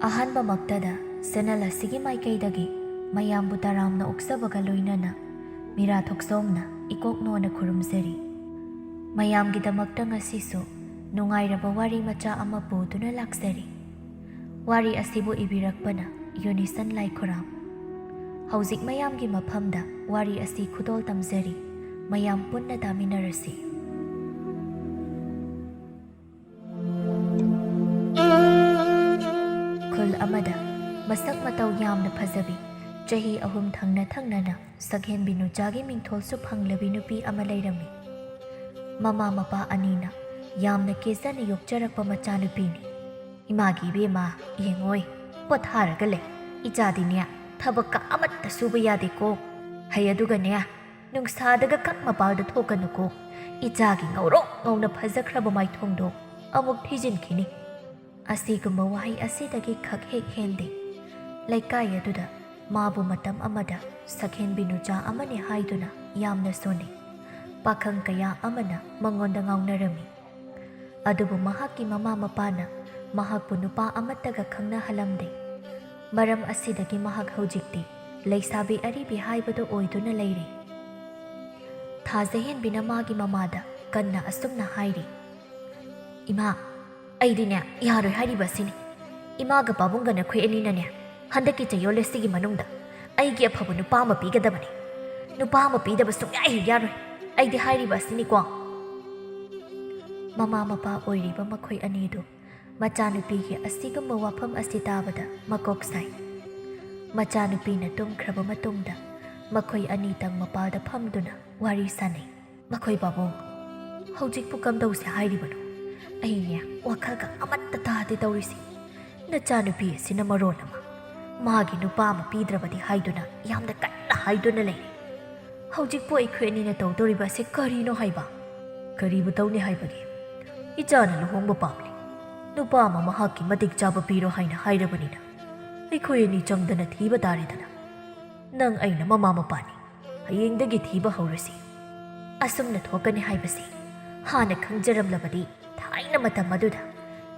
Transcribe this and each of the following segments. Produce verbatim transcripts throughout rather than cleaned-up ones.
ꯑꯍꯥꯟꯕꯃꯛꯇꯗ channel ꯑꯁꯤꯒꯤ ꯃꯥꯏꯀꯩꯗꯒꯤ ꯃꯌꯥꯝꯕꯨ ꯇꯔꯥꯝꯅ ꯑꯣꯛꯆꯕꯒ ꯂꯣꯏꯅꯅ ꯃꯤꯔꯥ ꯊꯣꯛꯆꯣꯝꯅ ꯏꯀꯣꯛ ꯅꯣꯟꯅ ꯈꯨꯔꯨꯝꯖꯔꯤ꯫ ꯃꯌꯥꯝꯒꯤꯗꯃꯛꯇ ꯉꯁꯤꯁꯨ ꯅꯨꯡꯉꯥꯏꯔꯕ ꯋꯥꯔꯤ ꯃꯆꯥ ꯑꯃ ꯄꯨꯗꯨꯅ ꯂꯥꯛꯆꯔꯤ꯫ ꯋꯥꯔꯤ ꯑꯁꯤꯕꯨ ꯏꯕꯤꯔꯛꯄꯅ ꯌꯨꯅꯤꯁꯟ ꯂꯥꯏꯈꯨꯔꯥꯝ꯫ ꯍꯧꯖꯤꯛ ꯃꯌꯥꯝꯒꯤ ꯃꯐꯝꯗ ꯋꯥꯔꯤ ꯑꯁꯤ ꯈꯨꯗꯣꯜ ꯇꯝꯖꯔꯤ꯫ ꯃꯌꯥꯝ ꯄꯨꯟꯅ ꯇꯥꯃꯤꯟꯅꯔꯁꯤ꯫ ꯈꯨꯜ ꯑꯃꯗ ꯃꯁꯛ ꯃꯇꯧ ꯌꯥꯝꯅ ꯐꯖꯕꯤ, ꯆꯍꯤ ꯑꯍꯨꯝ ꯊꯪꯅ ꯊꯪꯅꯅ ꯁꯛꯍꯦꯟꯕꯤ ꯅꯨꯆꯥꯒꯤ ꯃꯤꯡꯊꯣꯜꯁꯨ ꯐꯪꯂꯕꯤ ꯅꯨꯄꯤ ꯑꯃ ꯂꯩꯔꯝꯃꯤ꯫ ꯃꯃꯥ ꯃꯄꯥ ꯑꯅꯤꯅ ꯌꯥꯝꯅ ꯀꯦꯖꯅ ꯌꯣꯛꯆꯔꯛꯄ ꯃꯆꯥꯅꯨꯄꯤꯅꯤ꯫ "ꯏꯃꯥꯒꯤ ꯏꯕꯦꯝꯃ, ꯌꯦꯡꯉꯣꯏ, ꯄꯣꯊꯥꯔꯒ ꯂꯩ꯫ ꯏꯆꯥꯗꯤꯅꯦ, ꯊꯕꯛꯀ ꯑꯃꯠꯇ ꯁꯨꯕ ꯌꯥꯗꯦꯀꯣ꯫ ꯍꯩ, ꯑꯗꯨꯒꯅꯦ, ꯅꯨꯡꯁꯥꯗꯒ ꯈꯛ ꯃꯄꯥꯜꯗ ꯊꯣꯛꯀꯅꯨꯀꯣ꯫ ꯏꯆꯥꯒꯤ ꯉꯧꯔꯣꯛ ꯉꯧꯅ ꯐꯖꯈ꯭ꯔꯕ ꯃꯥꯏꯊꯣꯡꯗꯣ ꯑꯃꯨꯛ ꯊꯤꯖꯤꯟꯈꯤꯅꯤ꯫" ꯑꯁꯤꯒꯨꯝꯕ ꯋꯥꯍꯩ ꯑꯁꯤꯗꯒꯤ ꯈꯛ ꯍꯦꯛ ꯍꯦꯟꯗꯦ꯫ ꯂꯩꯀꯥꯏ ꯑꯗꯨꯗ ꯃꯥꯕꯨ ꯃꯇꯝ ꯑꯃꯗ ꯁꯛꯍꯦꯟꯕꯤ ꯅꯨꯆꯥ ꯑꯃꯅꯤ ꯍꯥꯏꯗꯨꯅ ꯌꯥꯝꯅ ꯁꯣꯟꯅꯩ꯫ ꯄꯥꯈꯪ ꯀꯌꯥ ꯑꯃꯅ ꯃꯉꯣꯟꯗ ꯉꯥꯎꯅꯔꯝꯃꯤ꯫ ꯑꯗꯨꯕꯨ ꯃꯍꯥꯛꯀꯤ ꯃꯃꯥ ꯃꯄꯥꯅ ꯃꯍꯥꯛꯄꯨ ꯅꯨꯄꯥ ꯑꯃꯠꯇꯒ ꯈꯪꯅꯍꯜꯂꯝꯗꯦ꯫ ꯃꯔꯝ ꯑꯁꯤꯗꯒꯤ ꯃꯍꯥꯛ ꯍꯧꯖꯤꯛꯇꯤ ꯂꯩꯁꯥꯕꯤ ꯑꯔꯤꯕꯤ ꯍꯥꯏꯕꯗꯨ ꯑꯣꯏꯗꯨꯅ ꯂꯩꯔꯦ꯫ ꯊꯥꯖꯍꯦꯟꯕꯤꯅ ꯃꯥꯒꯤ ꯃꯃꯥꯗ ꯀꯟꯅ ꯑꯁꯨꯝꯅ ꯍꯥꯏꯔꯤ, "ꯏꯃꯥ, ꯑꯩꯗꯤꯅꯦ, ꯌꯥꯔꯣꯏ ꯍꯥꯏꯔꯤꯕ ꯑꯁꯤꯅꯤ꯫ ꯏꯃꯥꯒ ꯄꯥꯕꯨꯡꯒ ꯅꯈꯣꯏ ꯑꯅꯤꯅꯅꯦ, ꯍꯟꯗꯛꯀꯤ ꯆꯌꯣꯜ ꯑꯁꯤꯒꯤ ꯃꯅꯨꯡꯗ ꯑꯩꯒꯤ ꯑꯐꯕ ꯅꯨꯄꯥ ꯑꯃ ꯄꯤꯒꯗꯕꯅꯤ꯫ ꯅꯨꯄꯥ ꯑꯃ ꯄꯤꯗꯕ ꯁꯨꯡꯌꯥ ꯍꯦꯛ ꯌꯥꯔꯣꯏ꯫ ꯑꯩꯗꯤ ꯍꯥꯏꯔꯤꯕ ꯑꯁꯤꯅꯤꯀꯣ꯫" ꯃꯃꯥ ꯃꯄꯥ ꯑꯣꯏꯔꯤꯕ ꯃꯈꯣꯏ ꯑꯅꯤꯗꯨ ꯃꯆꯥꯅꯨꯄꯤꯒꯤ ꯑꯁꯤꯒꯨꯝꯕ ꯋꯥꯐꯝ ꯑꯁꯤ ꯇꯥꯕꯗ ꯃꯀꯣꯛ ꯁꯥꯏ꯫ ꯃꯆꯥꯅꯨꯄꯤꯅ ꯇꯨꯝꯈ꯭ꯔꯕ ꯃꯇꯨꯡꯗ ꯃꯈꯣꯏ ꯑꯅꯤꯇꯪ ꯃꯄꯥꯜꯗ ꯐꯝꯗꯨꯅ ꯋꯥꯔꯤ ꯁꯥꯅꯩ꯫ "ꯃꯈꯣꯏ ꯄꯥꯕꯨꯡ, ꯍꯧꯖꯤꯛꯄꯨ ꯀꯝꯗꯧꯁꯦ ꯍꯥꯏꯔꯤꯕꯅꯣ? ꯑꯩꯅꯦ, ꯋꯥꯈꯜꯒ ꯑꯃꯠꯇ ꯇꯥꯗꯦ ꯇꯧꯔꯤꯁꯦ꯫ ꯅꯆꯥꯅꯨꯄꯤ ꯑꯁꯤꯅ ꯃꯔꯣꯜ ꯑꯃ ꯃꯥꯒꯤ ꯅꯨꯄꯥ ꯑꯃ ꯄꯤꯗ꯭ꯔꯕꯗꯤ ꯍꯥꯏꯗꯨꯅ ꯌꯥꯝꯅ ꯀꯟꯅ ꯍꯥꯏꯗꯨꯅ ꯂꯩꯔꯦ꯫ ꯍꯧꯖꯤꯛꯄꯨ ꯑꯩꯈꯣꯏ ꯑꯅꯤꯅ ꯇꯧꯗꯧꯔꯤꯕ ꯑꯁꯤ ꯀꯔꯤꯅꯣ ꯍꯥꯏꯕ?" "ꯀꯔꯤꯕꯨ ꯇꯧꯅꯤ ꯍꯥꯏꯕꯒꯦ? ꯏꯆꯥꯅ ꯂꯨꯍꯣꯡꯕ ꯄꯥꯝꯂꯤ꯫ ꯅꯨꯄꯥ ꯑꯃ ꯃꯍꯥꯛꯀꯤ ꯃꯇꯤꯛ ꯆꯥꯕ ꯄꯤꯔꯣ ꯍꯥꯏꯅ ꯍꯥꯏꯔꯕꯅꯤꯅ ꯑꯩꯈꯣꯏ ꯑꯅꯤ ꯆꯪꯗꯅ ꯊꯤꯕ ꯇꯥꯔꯦꯗꯅ꯫ ꯅꯪ ꯑꯩꯅ ꯃꯃꯥ ꯃꯄꯥꯅꯤ꯫ ꯍꯌꯦꯡꯗꯒꯤ ꯊꯤꯕ ꯍꯧꯔꯁꯤ꯫" ꯑꯁꯨꯝꯅ ꯊꯣꯛꯀꯅꯤ ꯍꯥꯏꯕꯁꯤ ꯍꯥꯟꯅ ꯈꯪꯖꯔꯝꯂꯕꯗꯤ ꯊꯥꯏꯅ ꯃꯇꯝ ꯑꯗꯨꯗ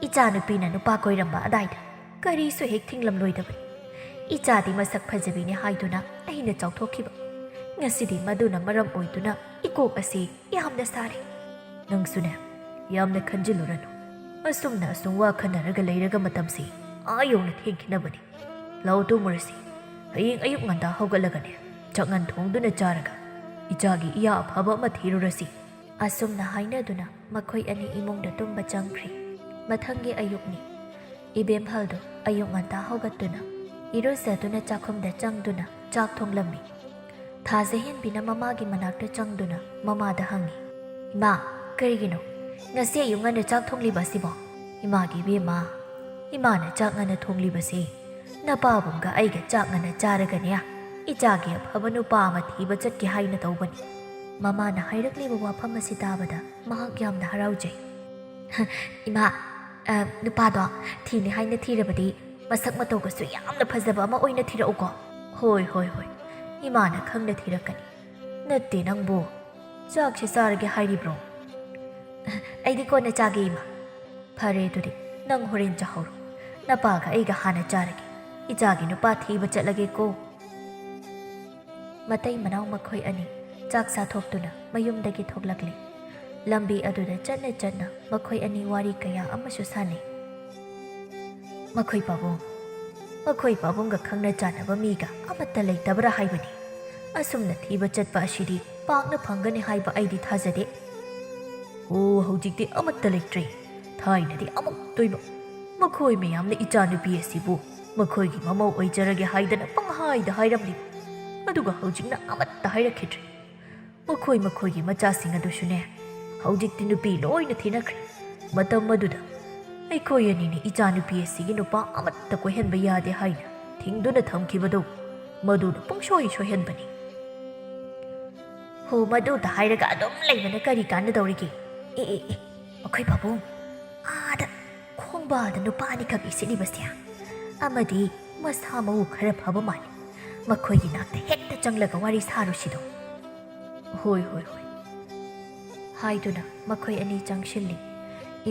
ꯏꯆꯥꯅꯨꯄꯤꯅ ꯅꯨꯄꯥ ꯀꯣꯏꯔꯝꯕ ꯑꯗꯥꯏꯗ ꯀꯔꯤꯁꯨ ꯍꯦꯛ ꯊꯤꯡꯂꯝꯂꯣꯏꯗꯕꯅꯤ꯫ ꯏꯆꯥꯗꯤ ꯃꯁꯛ ꯐꯖꯕꯤꯅꯤ ꯍꯥꯏꯗꯨꯅ ꯑꯩꯅ ꯆꯥꯎꯊꯣꯛꯈꯤꯕ꯫ ꯉꯁꯤꯗꯤ ꯃꯗꯨꯅ ꯃꯔꯝ ꯑꯣꯏꯗꯨꯅ ꯏꯀꯣꯛ ꯑꯁꯤ ꯌꯥꯝꯅ ꯁꯥꯔꯦ꯫ ꯅꯪꯁꯨꯅꯦ, ꯌꯥꯝꯅ ꯈꯟꯖꯤꯜꯂꯨꯔꯅꯨ꯫ ꯑꯁꯨꯝꯅ ꯑꯁꯨꯝ ꯋꯥ ꯈꯟꯅꯔꯒ ꯂꯩꯔꯒ ꯃꯇꯝꯁꯤ ꯑꯥ ꯌꯧꯅ ꯊꯦꯡꯈꯤꯅꯕꯅꯤ꯫ ꯂꯥꯛꯑꯣ ꯇꯨꯝꯃꯨꯔꯁꯤ꯫ ꯍꯌꯦꯡ ꯑꯌꯨꯛ ꯉꯟꯇꯥ ꯍꯧꯒꯠꯂꯒꯅꯦ, ꯆꯥꯛꯉꯟ ꯊꯣꯡꯗꯨꯅ ꯆꯥꯔꯒ ꯏꯆꯥꯒꯤ ꯏꯌꯥ ꯑꯐꯕ ꯑꯃ ꯊꯤꯔꯨꯔꯁꯤ꯫ ꯑꯁꯨꯝꯅ ꯍꯥꯏꯅꯗꯨꯅ ꯃꯈꯣꯏ ꯑꯅꯤ ꯏꯃꯨꯡꯗ ꯇꯨꯝꯕ ꯆꯪꯈ꯭ꯔꯦ꯫ ꯃꯊꯪꯒꯤ ꯑꯌꯨꯛꯅꯤ꯫ ꯏꯕꯦꯝꯍꯜꯗꯨ ꯑꯌꯨꯛ ꯉꯟꯇꯥ ꯍꯧꯒꯠꯇꯨꯅ ꯏꯔꯨꯖꯗꯨꯅ ꯆꯥꯛꯈꯨꯝꯗ ꯆꯪꯗꯨꯅ ꯆꯥꯛ ꯊꯣꯡꯂꯝꯃꯤ꯫ ꯊꯥꯖꯍꯦꯟꯕꯤꯅ ꯃꯃꯥꯒꯤ ꯃꯅꯥꯛꯇ ꯆꯪꯗꯨꯅ ꯃꯃꯥꯗ ꯍꯪꯉꯤ, "ꯏꯃꯥ, ꯀꯔꯤꯒꯤꯅꯣ ꯉꯁꯤ ꯑꯌꯨꯛ ꯉꯟꯅ ꯆꯥꯛ ꯊꯣꯡꯂꯤꯕ ꯑꯁꯤꯕꯣ?" "ꯏꯃꯥꯒꯤ ꯏꯕꯦꯝꯃ, ꯏꯃꯥꯅ ꯆꯥꯛ ꯉꯟꯅ ꯊꯣꯡꯂꯤꯕꯁꯤ ꯅꯄꯥꯕꯨꯡꯒ ꯑꯩꯒ ꯆꯥꯛ ꯉꯟꯅ ꯆꯥꯔꯒꯅꯦ, ꯏꯆꯥꯒꯤ ꯑꯐꯕ ꯅꯨꯄꯥ ꯑꯃ ꯊꯤꯕ ꯆꯠꯀꯦ ꯍꯥꯏꯅ ꯇꯧꯕꯅꯤ꯫" ꯃꯃꯥꯅ ꯍꯥꯏꯔꯛꯂꯤꯕ ꯋꯥꯐꯝ ꯑꯁꯤ ꯇꯥꯕꯗ ꯃꯍꯥꯛ ꯌꯥꯝꯅ ꯍꯔꯥꯎꯖꯩ꯫ "ꯏꯃꯥ, ꯑ, ꯅꯨꯄꯥꯗꯣ ꯊꯤꯅꯤ ꯍꯥꯏꯅ ꯊꯤꯔꯕꯗꯤ ꯃꯁꯛ ꯃꯇꯧꯒꯁꯨ ꯌꯥꯝꯅ ꯐꯖꯕ ꯑꯃ ꯑꯣꯏꯅ ꯊꯤꯔꯛꯎꯀꯣ꯫" "ꯍꯣꯏ, ꯍꯣꯏ, ꯍꯣꯏ, ꯏꯃꯥꯅ ꯈꯪꯅ ꯊꯤꯔꯛꯀꯅꯤ꯫ ꯅꯠꯇꯦ ꯅꯪꯕꯨ, ꯆꯥꯛꯁꯦ ꯆꯥꯔꯒꯦ ꯍꯥꯏꯔꯤꯕ꯭ꯔꯣ?" "ꯑꯩꯗꯤ ꯀꯣꯟꯅ ꯆꯥꯒꯦ, ꯏꯃꯥ꯫" "ꯐꯔꯦ ꯑꯗꯨꯗꯤ, ꯅꯪ ꯍꯣꯔꯦꯟ ꯆꯥꯍꯧꯔꯣ꯫ ꯅꯄꯥꯒ ꯑꯩꯒ ꯍꯥꯟꯅ ꯆꯥꯔꯒꯦ꯫ ꯏꯆꯥꯒꯤ ꯅꯨꯄꯥ ꯊꯤꯕ ꯆꯠꯂꯒꯦꯀꯣ꯫" ꯃꯇꯩ ꯃꯅꯥꯎ ꯃꯈꯣꯏ ꯑꯅꯤ ꯆꯥꯛ ꯆꯥꯊꯣꯛꯇꯨꯅ ꯃꯌꯨꯝꯗꯒꯤ ꯊꯣꯛꯂꯛꯂꯦ꯫ ꯂꯝꯕꯤ ꯑꯗꯨꯗ ꯆꯠꯅ ꯆꯠꯅ ꯃꯈꯣꯏ ꯑꯅꯤ ꯋꯥꯔꯤ ꯀꯌꯥ ꯑꯃꯁꯨ ꯁꯥꯟꯅꯩ꯫ "ꯃꯈꯣꯏ ꯄꯥꯕꯨꯡ, ꯃꯈꯣꯏ ꯄꯥꯕꯨꯡꯒ ꯈꯪꯅ ꯆꯥꯟꯅꯕ ꯃꯤꯒ ꯑꯃꯠꯇ ꯂꯩꯇꯕ꯭ꯔꯥ ꯍꯥꯏꯕꯅꯤ꯫ ꯑꯁꯨꯝꯅ ꯊꯤꯕ ꯆꯠꯄ ꯑꯁꯤꯗꯤ ꯄꯥꯛꯅ ꯐꯪꯒꯅꯤ ꯍꯥꯏꯕ ꯑꯩꯗꯤ ꯊꯥꯖꯗꯦ꯫" "ꯑꯣ, ꯍꯧꯖꯤꯛꯇꯤ ꯑꯃꯠꯇ ꯂꯩꯇ꯭ꯔꯦ꯫ ꯊꯥꯏꯅꯗꯤ ꯑꯃꯨꯛꯇꯣꯏꯕ ꯃꯈꯣꯏ ꯃꯌꯥꯝꯅ ꯏꯆꯥꯅꯨꯄꯤ ꯑꯁꯤꯕꯨ ꯃꯈꯣꯏꯒꯤ ꯃꯃꯧ ꯑꯣꯏꯖꯔꯒꯦ ꯍꯥꯏꯗꯅ ꯄꯪꯍꯥꯏꯗ ꯍꯥꯏꯔꯝꯂꯤ꯫ ꯑꯗꯨꯒ ꯍꯧꯖꯤꯛꯅ ꯑꯃꯠꯇ ꯍꯥꯏꯔꯛꯈꯤꯗ꯭ꯔꯦ꯫ ꯃꯈꯣꯏ ꯃꯈꯣꯏꯒꯤ ꯃꯆꯥꯁꯤꯡ ꯑꯗꯨꯁꯨꯅꯦ, ꯍꯧꯖꯤꯛꯇꯤ ꯅꯨꯄꯤ ꯂꯣꯏꯅ ꯊꯤꯅꯈ꯭ꯔꯦ꯫ ꯃꯇꯝ ꯑꯗꯨꯗ ꯑꯩꯈꯣꯏ ꯑꯅꯤꯅ ꯏꯆꯥꯅꯨꯄꯤ ꯑꯁꯤꯒꯤ ꯅꯨꯄꯥ ꯑꯃꯠꯇ ꯀꯣꯏꯍꯟꯕ ꯌꯥꯗꯦ ꯍꯥꯏꯅ ꯊꯤꯡꯗꯨꯅ ꯊꯝꯈꯤꯕꯗꯨ, ꯃꯗꯨꯅ ꯄꯨꯡꯁꯣꯏ ꯁꯣꯏꯍꯟꯕꯅꯤ꯫" "ꯍꯣ, ꯃꯗꯨꯗ ꯍꯥꯏꯔꯒ ꯑꯗꯨꯝ ꯂꯩꯕꯅ ꯀꯔꯤ ꯀꯥꯟꯅꯗꯧꯔꯤꯒꯦ? ꯑꯦ, ꯑꯦ, ꯑꯦ, ꯃꯈꯣꯏ ꯄꯥꯕꯨꯡ, ꯑꯥꯗ ꯈꯣꯡꯕꯥꯜꯗ ꯅꯨꯄꯥ ꯑꯅꯤꯈꯛ ꯏꯁꯤꯠꯂꯤꯕꯁꯦ, ꯑꯃꯗꯤ ꯃꯁꯥ ꯃꯎ ꯈꯔ ꯐꯕ ꯃꯥꯜꯂꯤ꯫ ꯃꯈꯣꯏꯒꯤ ꯅꯥꯛꯇ ꯍꯦꯛꯇ ꯆꯪꯂꯒ ꯋꯥꯔꯤ ꯁꯥꯔꯨꯁꯤꯗꯣ꯫" "ꯍꯣꯏ, ꯍꯣꯏ, ꯍꯣꯏ," ꯍꯥꯏꯗꯨꯅ ꯃꯈꯣꯏ ꯑꯅꯤ ꯆꯪꯁꯤꯜꯂꯤ꯫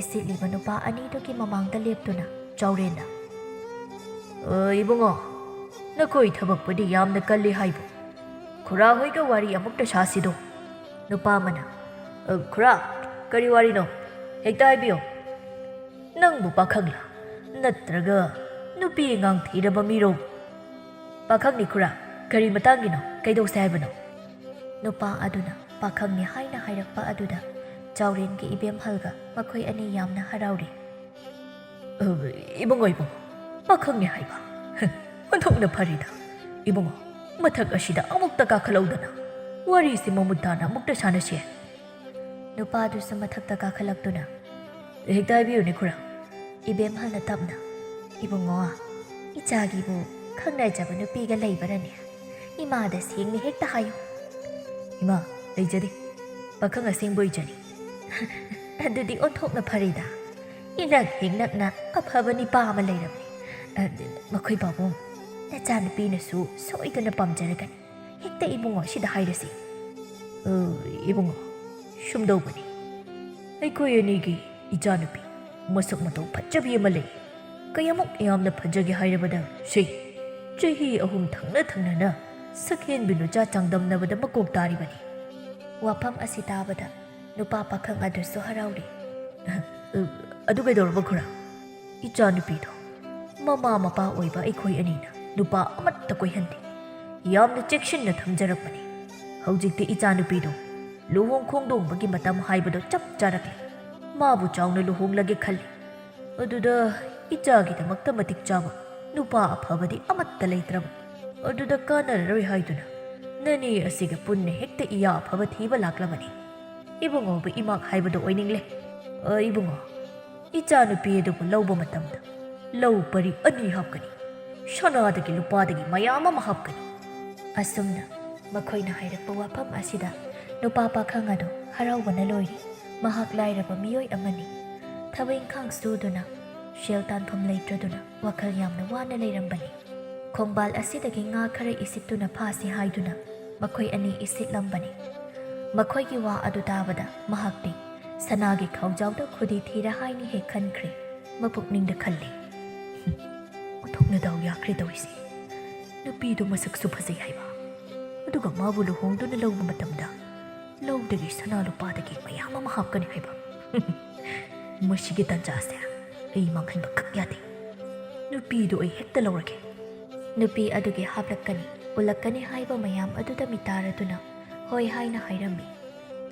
ꯏꯁꯤꯠꯂꯤꯕ ꯅꯨꯄꯥ ꯑꯅꯤꯗꯨꯒꯤ ꯃꯃꯥꯡꯗ ꯂꯦꯞꯇꯨꯅ ꯆꯥꯎꯔꯦꯟꯅ, "ꯑ, ꯏꯕꯨꯡꯉꯣ, ꯅꯈꯣꯏ ꯊꯕꯛꯄꯨꯗꯤ ꯌꯥꯝꯅ ꯀꯜꯂꯤ ꯍꯥꯏꯕꯨ꯫ ꯈꯨꯔꯥ ꯍꯣꯏꯒ ꯋꯥꯔꯤ ꯑꯃꯨꯛꯇ ꯁꯥꯁꯤꯗꯣ"꯫ ꯅꯨꯄꯥ ꯑꯃꯅ, "ꯑ, ꯈꯨꯔꯥ, ꯀꯔꯤ ꯋꯥꯔꯤꯅꯣ? ꯍꯦꯛꯇ ꯍꯥꯏꯕꯤꯌꯨ꯫ ꯅꯪꯕꯨ ꯄꯥꯈꯪꯂꯥ? ꯅꯠꯇ꯭ꯔꯒ ꯅꯨꯄꯤ ꯑꯉꯥꯡ ꯊꯤꯔꯕ ꯃꯤꯔꯣ?" "ꯄꯥꯈꯪꯅꯤ ꯈꯨꯔꯥ꯫ ꯀꯔꯤ ꯃꯇꯥꯡꯒꯤꯅꯣ? ꯀꯩꯗꯧꯁꯦ ꯍꯥꯏꯕꯅꯣ?" ꯅꯨꯄꯥ ꯑꯗꯨꯅ ꯄꯥꯈꯪꯅꯤ ꯍꯥꯏꯅ ꯍꯥꯏꯔꯛꯄ ꯑꯗꯨꯗ ꯆꯥꯎꯔꯦꯟꯒꯤ ꯏꯕꯦꯝꯍꯜꯒ ꯃꯈꯣꯏ ꯑꯅꯤ ꯌꯥꯝꯅ ꯍꯔꯥꯎꯔꯤ꯫ "ꯑ, ꯏꯕꯨꯡꯉꯣ, ꯏꯕꯨꯡꯉꯣ, ꯄꯥꯈꯪꯅꯤ ꯍꯥꯏꯕ? ꯍ, ꯑꯣꯟꯊꯣꯛꯅ ꯐꯔꯦꯗ꯫ ꯏꯕꯨꯡꯉꯣ, ꯃꯊꯛ ꯑꯁꯤꯗ ꯑꯃꯨꯛꯇ ꯀꯥꯈꯠꯂꯧꯗꯅ ꯋꯥꯔꯤꯁꯤ ꯃꯃꯨꯠ ꯇꯥꯅ ꯑꯃꯨꯛꯇ ꯁꯥꯟꯅꯁꯦ"꯫ ꯅꯨꯄꯥꯗꯨꯁꯨ ꯃꯊꯛꯇ ꯀꯥꯈꯠꯂꯛꯇꯨꯅ, "ꯍꯦꯛꯇ ꯍꯥꯏꯕꯤꯌꯨꯅꯦ ꯈꯨꯔꯥ"꯫ ꯏꯕꯦꯝꯍꯜꯅ ꯇꯞꯅ, "ꯏꯕꯨꯡꯉꯣ, ꯏꯆꯥꯒꯤꯕꯨ ꯈꯪꯅꯖꯕ ꯅꯨꯄꯤꯒ ꯂꯩꯕꯔꯅꯦ? ꯏꯃꯥꯗ ꯁꯦꯡꯅ ꯍꯦꯛꯇ ꯍꯥꯏꯌꯨ"꯫ "ꯏꯃꯥ, ꯂꯩꯖꯗꯦ꯫ ꯄꯥꯈꯪ ꯑꯁꯦꯡꯕ ꯑꯣꯏꯖꯔꯤ"꯫ "ꯑꯗꯨꯗꯤ ꯑꯣꯟꯊꯣꯛꯅ ꯐꯔꯦꯗ꯫ ꯏꯅꯛ ꯍꯦꯛ ꯅꯛꯅ ꯑꯐꯕ ꯅꯤꯄꯥ ꯑꯃ ꯂꯩꯔꯕꯅꯤ꯫ ꯑꯗꯨ ꯃꯈꯣꯏ ꯄꯥꯕꯨꯡ, ꯅꯆꯥꯅꯨꯄꯤꯅꯁꯨ ꯁꯣꯏꯗꯅ ꯄꯥꯝꯖꯔꯒꯅꯤ꯫ ꯍꯦꯛꯇ ꯏꯕꯨꯡꯉꯣ ꯁꯤꯗ ꯍꯥꯏꯔꯁꯤ"꯫ "ꯑ, ꯏꯕꯨꯡꯉꯣ, ꯁꯨꯝꯗꯧꯕꯅꯤ꯫ ꯑꯩꯈꯣꯏ ꯑꯅꯤꯒꯤ ꯏꯆꯥꯅꯨꯄꯤ ꯃꯁꯛ ꯃꯇꯧ ꯐꯖꯕꯤ ꯑꯃ ꯂꯩ꯫ ꯀꯌꯥꯃꯨꯛ ꯌꯥꯝꯅ ꯐꯖꯒꯦ ꯍꯥꯏꯔꯕꯗ, ꯁꯤ ꯆꯍꯤ ꯑꯍꯨꯝ ꯊꯪꯅ ꯊꯪꯅꯅ ꯁꯛꯍꯦꯟꯕꯤ ꯅꯨꯆꯥ ꯆꯥꯡꯗꯝꯅꯕꯗ ꯃꯀꯣꯛ ꯇꯥꯔꯤꯕꯅꯤ"꯫ ꯋꯥꯐꯝ ꯑꯁꯤ ꯇꯥꯕꯗ ꯅꯨꯄꯥ ꯄꯥꯈꯪ ꯑꯗꯨꯁꯨ ꯍꯔꯥꯎꯔꯤ꯫ "ꯑ, ꯑꯗꯨ ꯀꯩꯗꯧꯔꯕ ꯈꯨꯔꯥ? ꯏꯆꯥꯅꯨꯄꯤꯗꯣ ꯃꯃꯥ ꯃꯄꯥ ꯑꯣꯏꯕ ꯑꯩꯈꯣꯏ ꯑꯅꯤꯅ ꯅꯨꯄꯥ ꯑꯃꯠꯇ ꯀꯣꯏꯍꯟꯗꯦ꯫ ꯌꯥꯝꯅ ꯆꯦꯛꯁꯤꯟꯅ ꯊꯝꯖꯔꯛꯄꯅꯤ꯫ ꯍꯧꯖꯤꯛꯇꯤ ꯏꯆꯥꯅꯨꯄꯤꯗꯣ ꯂꯨꯍꯣꯡ ꯈꯣꯡꯗꯣꯡꯕꯒꯤ ꯃꯇꯝ ꯍꯥꯏꯕꯗꯣ ꯆꯞ ꯆꯥꯔꯛꯂꯦ꯫ ꯃꯥꯕꯨ ꯆꯥꯎꯅ ꯂꯨꯍꯣꯡꯂꯒꯦ ꯈꯜꯂꯤ꯫ ꯑꯗꯨꯗ ꯏꯆꯥꯒꯤꯗꯃꯛꯇ ꯃꯇꯤꯛ ꯆꯥꯕ ꯅꯨꯄꯥ ꯑꯐꯕꯗꯤ ꯑꯃꯠꯇ ꯂꯩꯇ꯭ꯔꯕ꯫ ꯑꯗꯨꯗ ꯀꯥꯟꯅꯔꯔꯣꯏ ꯍꯥꯏꯗꯨꯅ ꯅꯅꯦ ꯑꯁꯤꯒ ꯄꯨꯟꯅ ꯍꯦꯛꯇ ꯏꯌꯥ ꯑꯐꯕ ꯊꯤꯕ ꯂꯥꯛꯂꯕꯅꯤ꯫ ꯏꯕꯨꯡꯉꯣꯕꯨ ꯏꯃꯥꯛ ꯍꯥꯏꯕꯗꯣ ꯑꯣꯏꯅꯤꯡꯂꯦ꯫ ꯑ, ꯏꯕꯨꯡꯉꯣ, ꯏꯆꯥꯅꯨꯄꯤ ꯑꯗꯨꯕꯨ ꯂꯧꯕ ꯃꯇꯝꯗ ꯂꯧ ꯄꯔꯤ ꯑꯅꯤ ꯍꯥꯞꯀꯅꯤ꯫ ꯁꯅꯥꯗꯒꯤ ꯂꯨꯄꯥꯗꯒꯤ ꯃꯌꯥꯝ ꯑꯃ ꯍꯥꯞꯀꯅꯤ"꯫ ꯑꯁꯨꯝꯅ ꯃꯈꯣꯏꯅ ꯍꯥꯏꯔꯛꯄ ꯋꯥꯐꯝ ꯑꯁꯤꯗ ꯅꯨꯄꯥ ꯄꯥꯈꯪ ꯑꯗꯨ ꯍꯔꯥꯎꯕꯅ ꯂꯣꯏꯔꯤ꯫ ꯃꯍꯥꯛ ꯂꯥꯏꯔꯕ ꯃꯤꯑꯣꯏ ꯑꯃꯅꯤ꯫ ꯊꯕꯛ ꯏꯪꯈꯥꯡ ꯁꯨꯗꯨꯅ ꯁꯦꯜ ꯇꯥꯟꯐꯝ ꯂꯩꯇ꯭ꯔꯗꯨꯅ ꯋꯥꯈꯜ ꯌꯥꯝꯅ ꯋꯥꯅ ꯂꯩꯔꯝꯕꯅꯤ꯫ ꯈꯣꯡꯕꯥꯜ ꯑꯁꯤꯗꯒꯤ ꯉꯥ ꯈꯔ ꯏꯁꯤꯠꯇꯨꯅ ꯐꯥꯁꯤ ꯍꯥꯏꯗꯨꯅ ꯃꯈꯣꯏ ꯑꯅꯤ ꯏꯁꯤꯠꯂꯝꯕꯅꯤ꯫ ꯃꯈꯣꯏꯒꯤ ꯋꯥ ꯑꯗꯨ ꯇꯥꯕꯗ ꯃꯍꯥꯛꯇꯤ ꯁꯅꯥꯒꯤ ꯈꯥꯎꯖꯥꯎꯗ ꯈꯨꯗꯤ ꯊꯤꯔ ꯍꯥꯏꯅꯤ ꯍꯦꯛ ꯈꯟꯈ꯭ꯔꯦ꯫ ꯃꯄꯨꯛꯅꯤꯡꯗ ꯈꯜꯂꯤ, ꯑꯣꯟꯊꯣꯛꯅ ꯗꯥꯎ ꯌꯥꯈ꯭ꯔꯦ ꯇꯧꯔꯤꯁꯦ꯫ ꯅꯨꯄꯤꯗꯣ ꯃꯁꯛꯁꯨ ꯐꯖꯩ ꯍꯥꯏꯕ, ꯑꯗꯨꯒ ꯃꯥꯕꯨ ꯂꯨꯍꯣꯡꯗꯨꯅ ꯂꯧꯕ ꯃꯇꯝꯗ ꯂꯧꯗꯒꯤ ꯁꯅꯥ ꯂꯨꯄꯥꯗꯒꯤ ꯃꯌꯥꯝ ꯑꯃ ꯍꯥꯞꯀꯅꯤ ꯍꯥꯏꯕ꯫ ꯃꯁꯤꯒꯤ ꯇꯟꯖꯥꯁꯦ ꯑꯩ ꯃꯥꯡꯍꯟꯕ ꯈꯛ ꯌꯥꯗꯦ꯫ ꯅꯨꯄꯤꯗꯣ ꯑꯩ ꯍꯦꯛꯇ ꯂꯧꯔꯒꯦ꯫ ꯅꯨꯄꯤ ꯑꯗꯨꯒꯤ ꯍꯥꯞꯂꯛꯀꯅꯤ, ꯎꯠꯂꯛꯀꯅꯤ ꯍꯥꯏꯕ ꯃꯌꯥꯝ ꯑꯗꯨꯗ ꯃꯤꯇꯥꯔꯗꯨꯅ ꯍꯣꯏ ꯍꯥꯏꯅ ꯍꯥꯏꯔꯝꯃꯤ꯫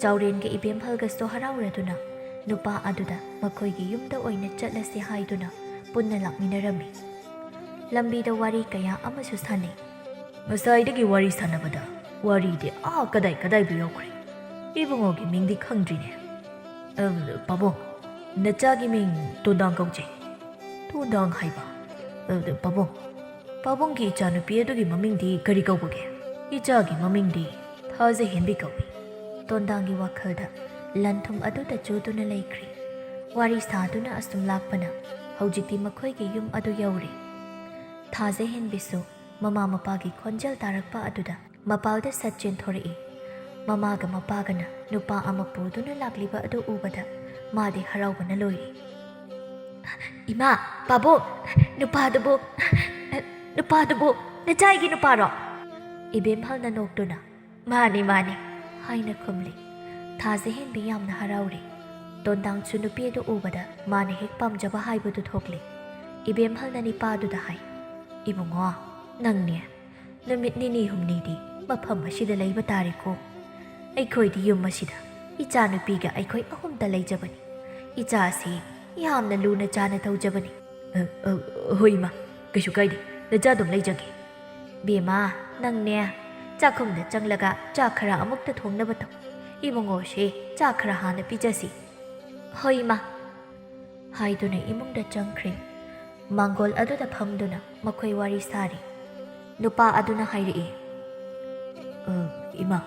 ꯆꯥꯎꯔꯦꯟꯒ ꯏꯕꯦꯝꯍꯜꯒꯁꯨ ꯍꯔꯥꯎꯔꯗꯨꯅ ꯅꯨꯄꯥ ꯑꯗꯨꯗ ꯃꯈꯣꯏꯒꯤ ꯌꯨꯝꯗ ꯑꯣꯏꯅ ꯆꯠꯂꯁꯤ ꯍꯥꯏꯗꯨꯅ ꯄꯨꯟꯅ ꯂꯥꯛꯃꯤꯟꯅꯔꯝꯃꯤ꯫ ꯂꯝꯕꯤꯗ ꯋꯥꯔꯤ ꯀꯌꯥ ꯑꯃꯁꯨ ꯁꯥꯟꯅꯩ꯫ ꯉꯁꯥꯏꯗꯒꯤ ꯋꯥꯔꯤ ꯁꯥꯟꯅꯕꯗ ꯋꯥꯔꯤꯗꯤ ꯑꯥ ꯀꯗꯥꯏ ꯀꯗꯥꯏꯕꯨ ꯌꯧꯈ꯭ꯔꯦ? ꯏꯕꯨꯡꯉꯣꯒꯤ ꯃꯤꯡꯗꯤ ꯈꯪꯗ꯭ꯔꯤꯅꯦ꯫ ꯑꯝ, ꯄꯥꯕꯨꯡ, ꯅꯆꯥꯒꯤ ꯃꯤꯡ ꯇꯣꯟꯗꯥꯡ ꯀꯧꯖꯩ꯫ ꯇꯣꯟꯗꯥꯡ ꯍꯥꯏꯕ? ꯑ, ꯄꯥꯕꯨꯡ, ꯄꯥꯕꯨꯡꯒꯤ ꯏꯆꯥꯅꯨꯄꯤ ꯑꯗꯨꯒꯤ ꯃꯃꯤꯡꯗꯤ ꯀꯔꯤ ꯀꯧꯕꯒꯦ? ꯏꯆꯥꯒꯤ ꯃꯃꯤꯡꯗꯤ ꯊꯥꯖꯍꯦꯟꯕꯤ ꯀꯧꯏ꯫ ꯇꯣꯟꯗꯥꯡꯒꯤ ꯋꯥꯈꯜꯗ ꯂꯟ ꯊꯨꯝ ꯑꯗꯨꯗ ꯆꯨꯗꯨꯅ ꯂꯩꯈ꯭ꯔꯤ꯫ ꯋꯥꯔꯤ ꯁꯥꯗꯨꯅ ꯑꯁꯨꯝ ꯂꯥꯛꯄꯅ ꯍꯧꯖꯤꯛꯇꯤ ꯃꯈꯣꯏꯒꯤ ꯌꯨꯝ ꯑꯗꯨ ꯌꯧꯔꯦ꯫ ꯊꯥꯖꯍꯦꯟꯕꯤꯁꯨ ꯃꯃꯥ ꯃꯄꯥꯒꯤ ꯈꯣꯟꯖꯦꯜ ꯇꯥꯔꯛꯄ ꯑꯗꯨꯗ ꯃꯄꯥꯜꯗ ꯁꯠ ꯆꯦꯟꯊꯣꯔꯛꯏ꯫ ꯃꯃꯥꯒ ꯃꯄꯥꯒꯅ ꯅꯨꯄꯥ ꯑꯃ ꯄꯨꯗꯨꯅ ꯂꯥꯛꯂꯤꯕ ꯑꯗꯨ ꯎꯕꯗ ꯃꯥꯗꯤ ꯍꯔꯥꯎꯕꯅ ꯂꯣꯏꯔꯦ꯫ "ꯏꯃꯥ, ꯄꯥꯕꯨꯡ, ꯅꯨꯄꯥꯗꯨꯕꯨ, ꯅꯨꯄꯥꯗꯨꯕꯨ ꯅꯆꯥꯏꯒꯤ ꯅꯨꯄꯥꯔꯣ?" ꯏꯕꯦꯝꯍꯜꯅ ꯅꯣꯛꯇꯨꯅ, "ꯃꯥꯅꯤ, ꯃꯥꯅꯤ," ꯍꯥꯏꯅ ꯈꯨꯝꯂꯤ꯫ ꯊꯥꯖꯍꯦꯟꯕꯤ ꯌꯥꯝꯅ ꯍꯔꯥꯎꯔꯤ꯫ ꯇꯣꯟꯗꯥꯡꯁꯨ ꯅꯨꯄꯤ ꯑꯗꯨ ꯎꯕꯗ ꯃꯥꯅ ꯍꯦꯛ ꯄꯥꯝꯖꯕ ꯍꯥꯏꯕꯗꯨ ꯊꯣꯛꯂꯦ꯫ ꯏꯕꯦꯝꯍꯜꯅ ꯅꯤꯄꯥꯗꯨꯗ ꯍꯥꯏ, "ꯏꯕꯨꯡꯉꯣ, ꯅꯪꯅꯦ ꯅꯨꯃꯤꯠ ꯅꯤꯅꯤ ꯍꯨꯝꯅꯤꯗꯤ ꯃꯐꯝ ꯑꯁꯤꯗ ꯂꯩꯕ ꯇꯥꯔꯦꯀꯣ꯫ ꯑꯩꯈꯣꯏꯗꯤ ꯌꯨꯝ ꯑꯁꯤꯗ ꯏꯆꯥꯅꯨꯄꯤꯒ ꯑꯩꯈꯣꯏ ꯑꯍꯨꯝꯇ ꯂꯩꯖꯕꯅꯤ꯫ ꯏꯆꯥꯁꯤ ꯌꯥꯝꯅ ꯂꯨꯅ ꯆꯥꯅ ꯇꯧꯖꯕꯅꯤ꯫" "ꯑ, ꯑ, ꯍꯣꯏ ꯏꯃꯥ, ꯀꯩꯁꯨ ꯀꯥꯏꯗꯦ, ꯅꯆꯥ ꯑꯗꯨꯝ ꯂꯩꯖꯒꯦ꯫" "ꯕꯦꯝꯃ, ꯅꯪꯅꯦ ꯆꯥꯛꯈꯨꯝꯗ ꯆꯪꯂꯒ ꯆꯥꯛ ꯈꯔ ꯑꯃꯨꯛꯇ ꯊꯣꯡꯅꯕ ꯇꯧ꯫ ꯏꯕꯨꯡꯉꯣꯁꯦ ꯆꯥꯛ ꯈꯔ ꯍꯥꯟꯅ ꯄꯤꯖꯁꯤ꯫" "ꯍꯣꯏ ꯏꯃꯥ," ꯍꯥꯏꯗꯨꯅ ꯏꯃꯨꯡꯗ ꯆꯪꯈ꯭ꯔꯦ꯫ ꯃꯥꯡꯒꯣꯜ ꯑꯗꯨꯗ ꯐꯝꯗꯨꯅ ꯃꯈꯣꯏ ꯋꯥꯔꯤ ꯁꯥꯔꯤ꯫ ꯅꯨꯄꯥ ꯑꯗꯨꯅ ꯍꯥꯏꯔꯛꯏ, "ꯑ, ꯏꯃꯥ,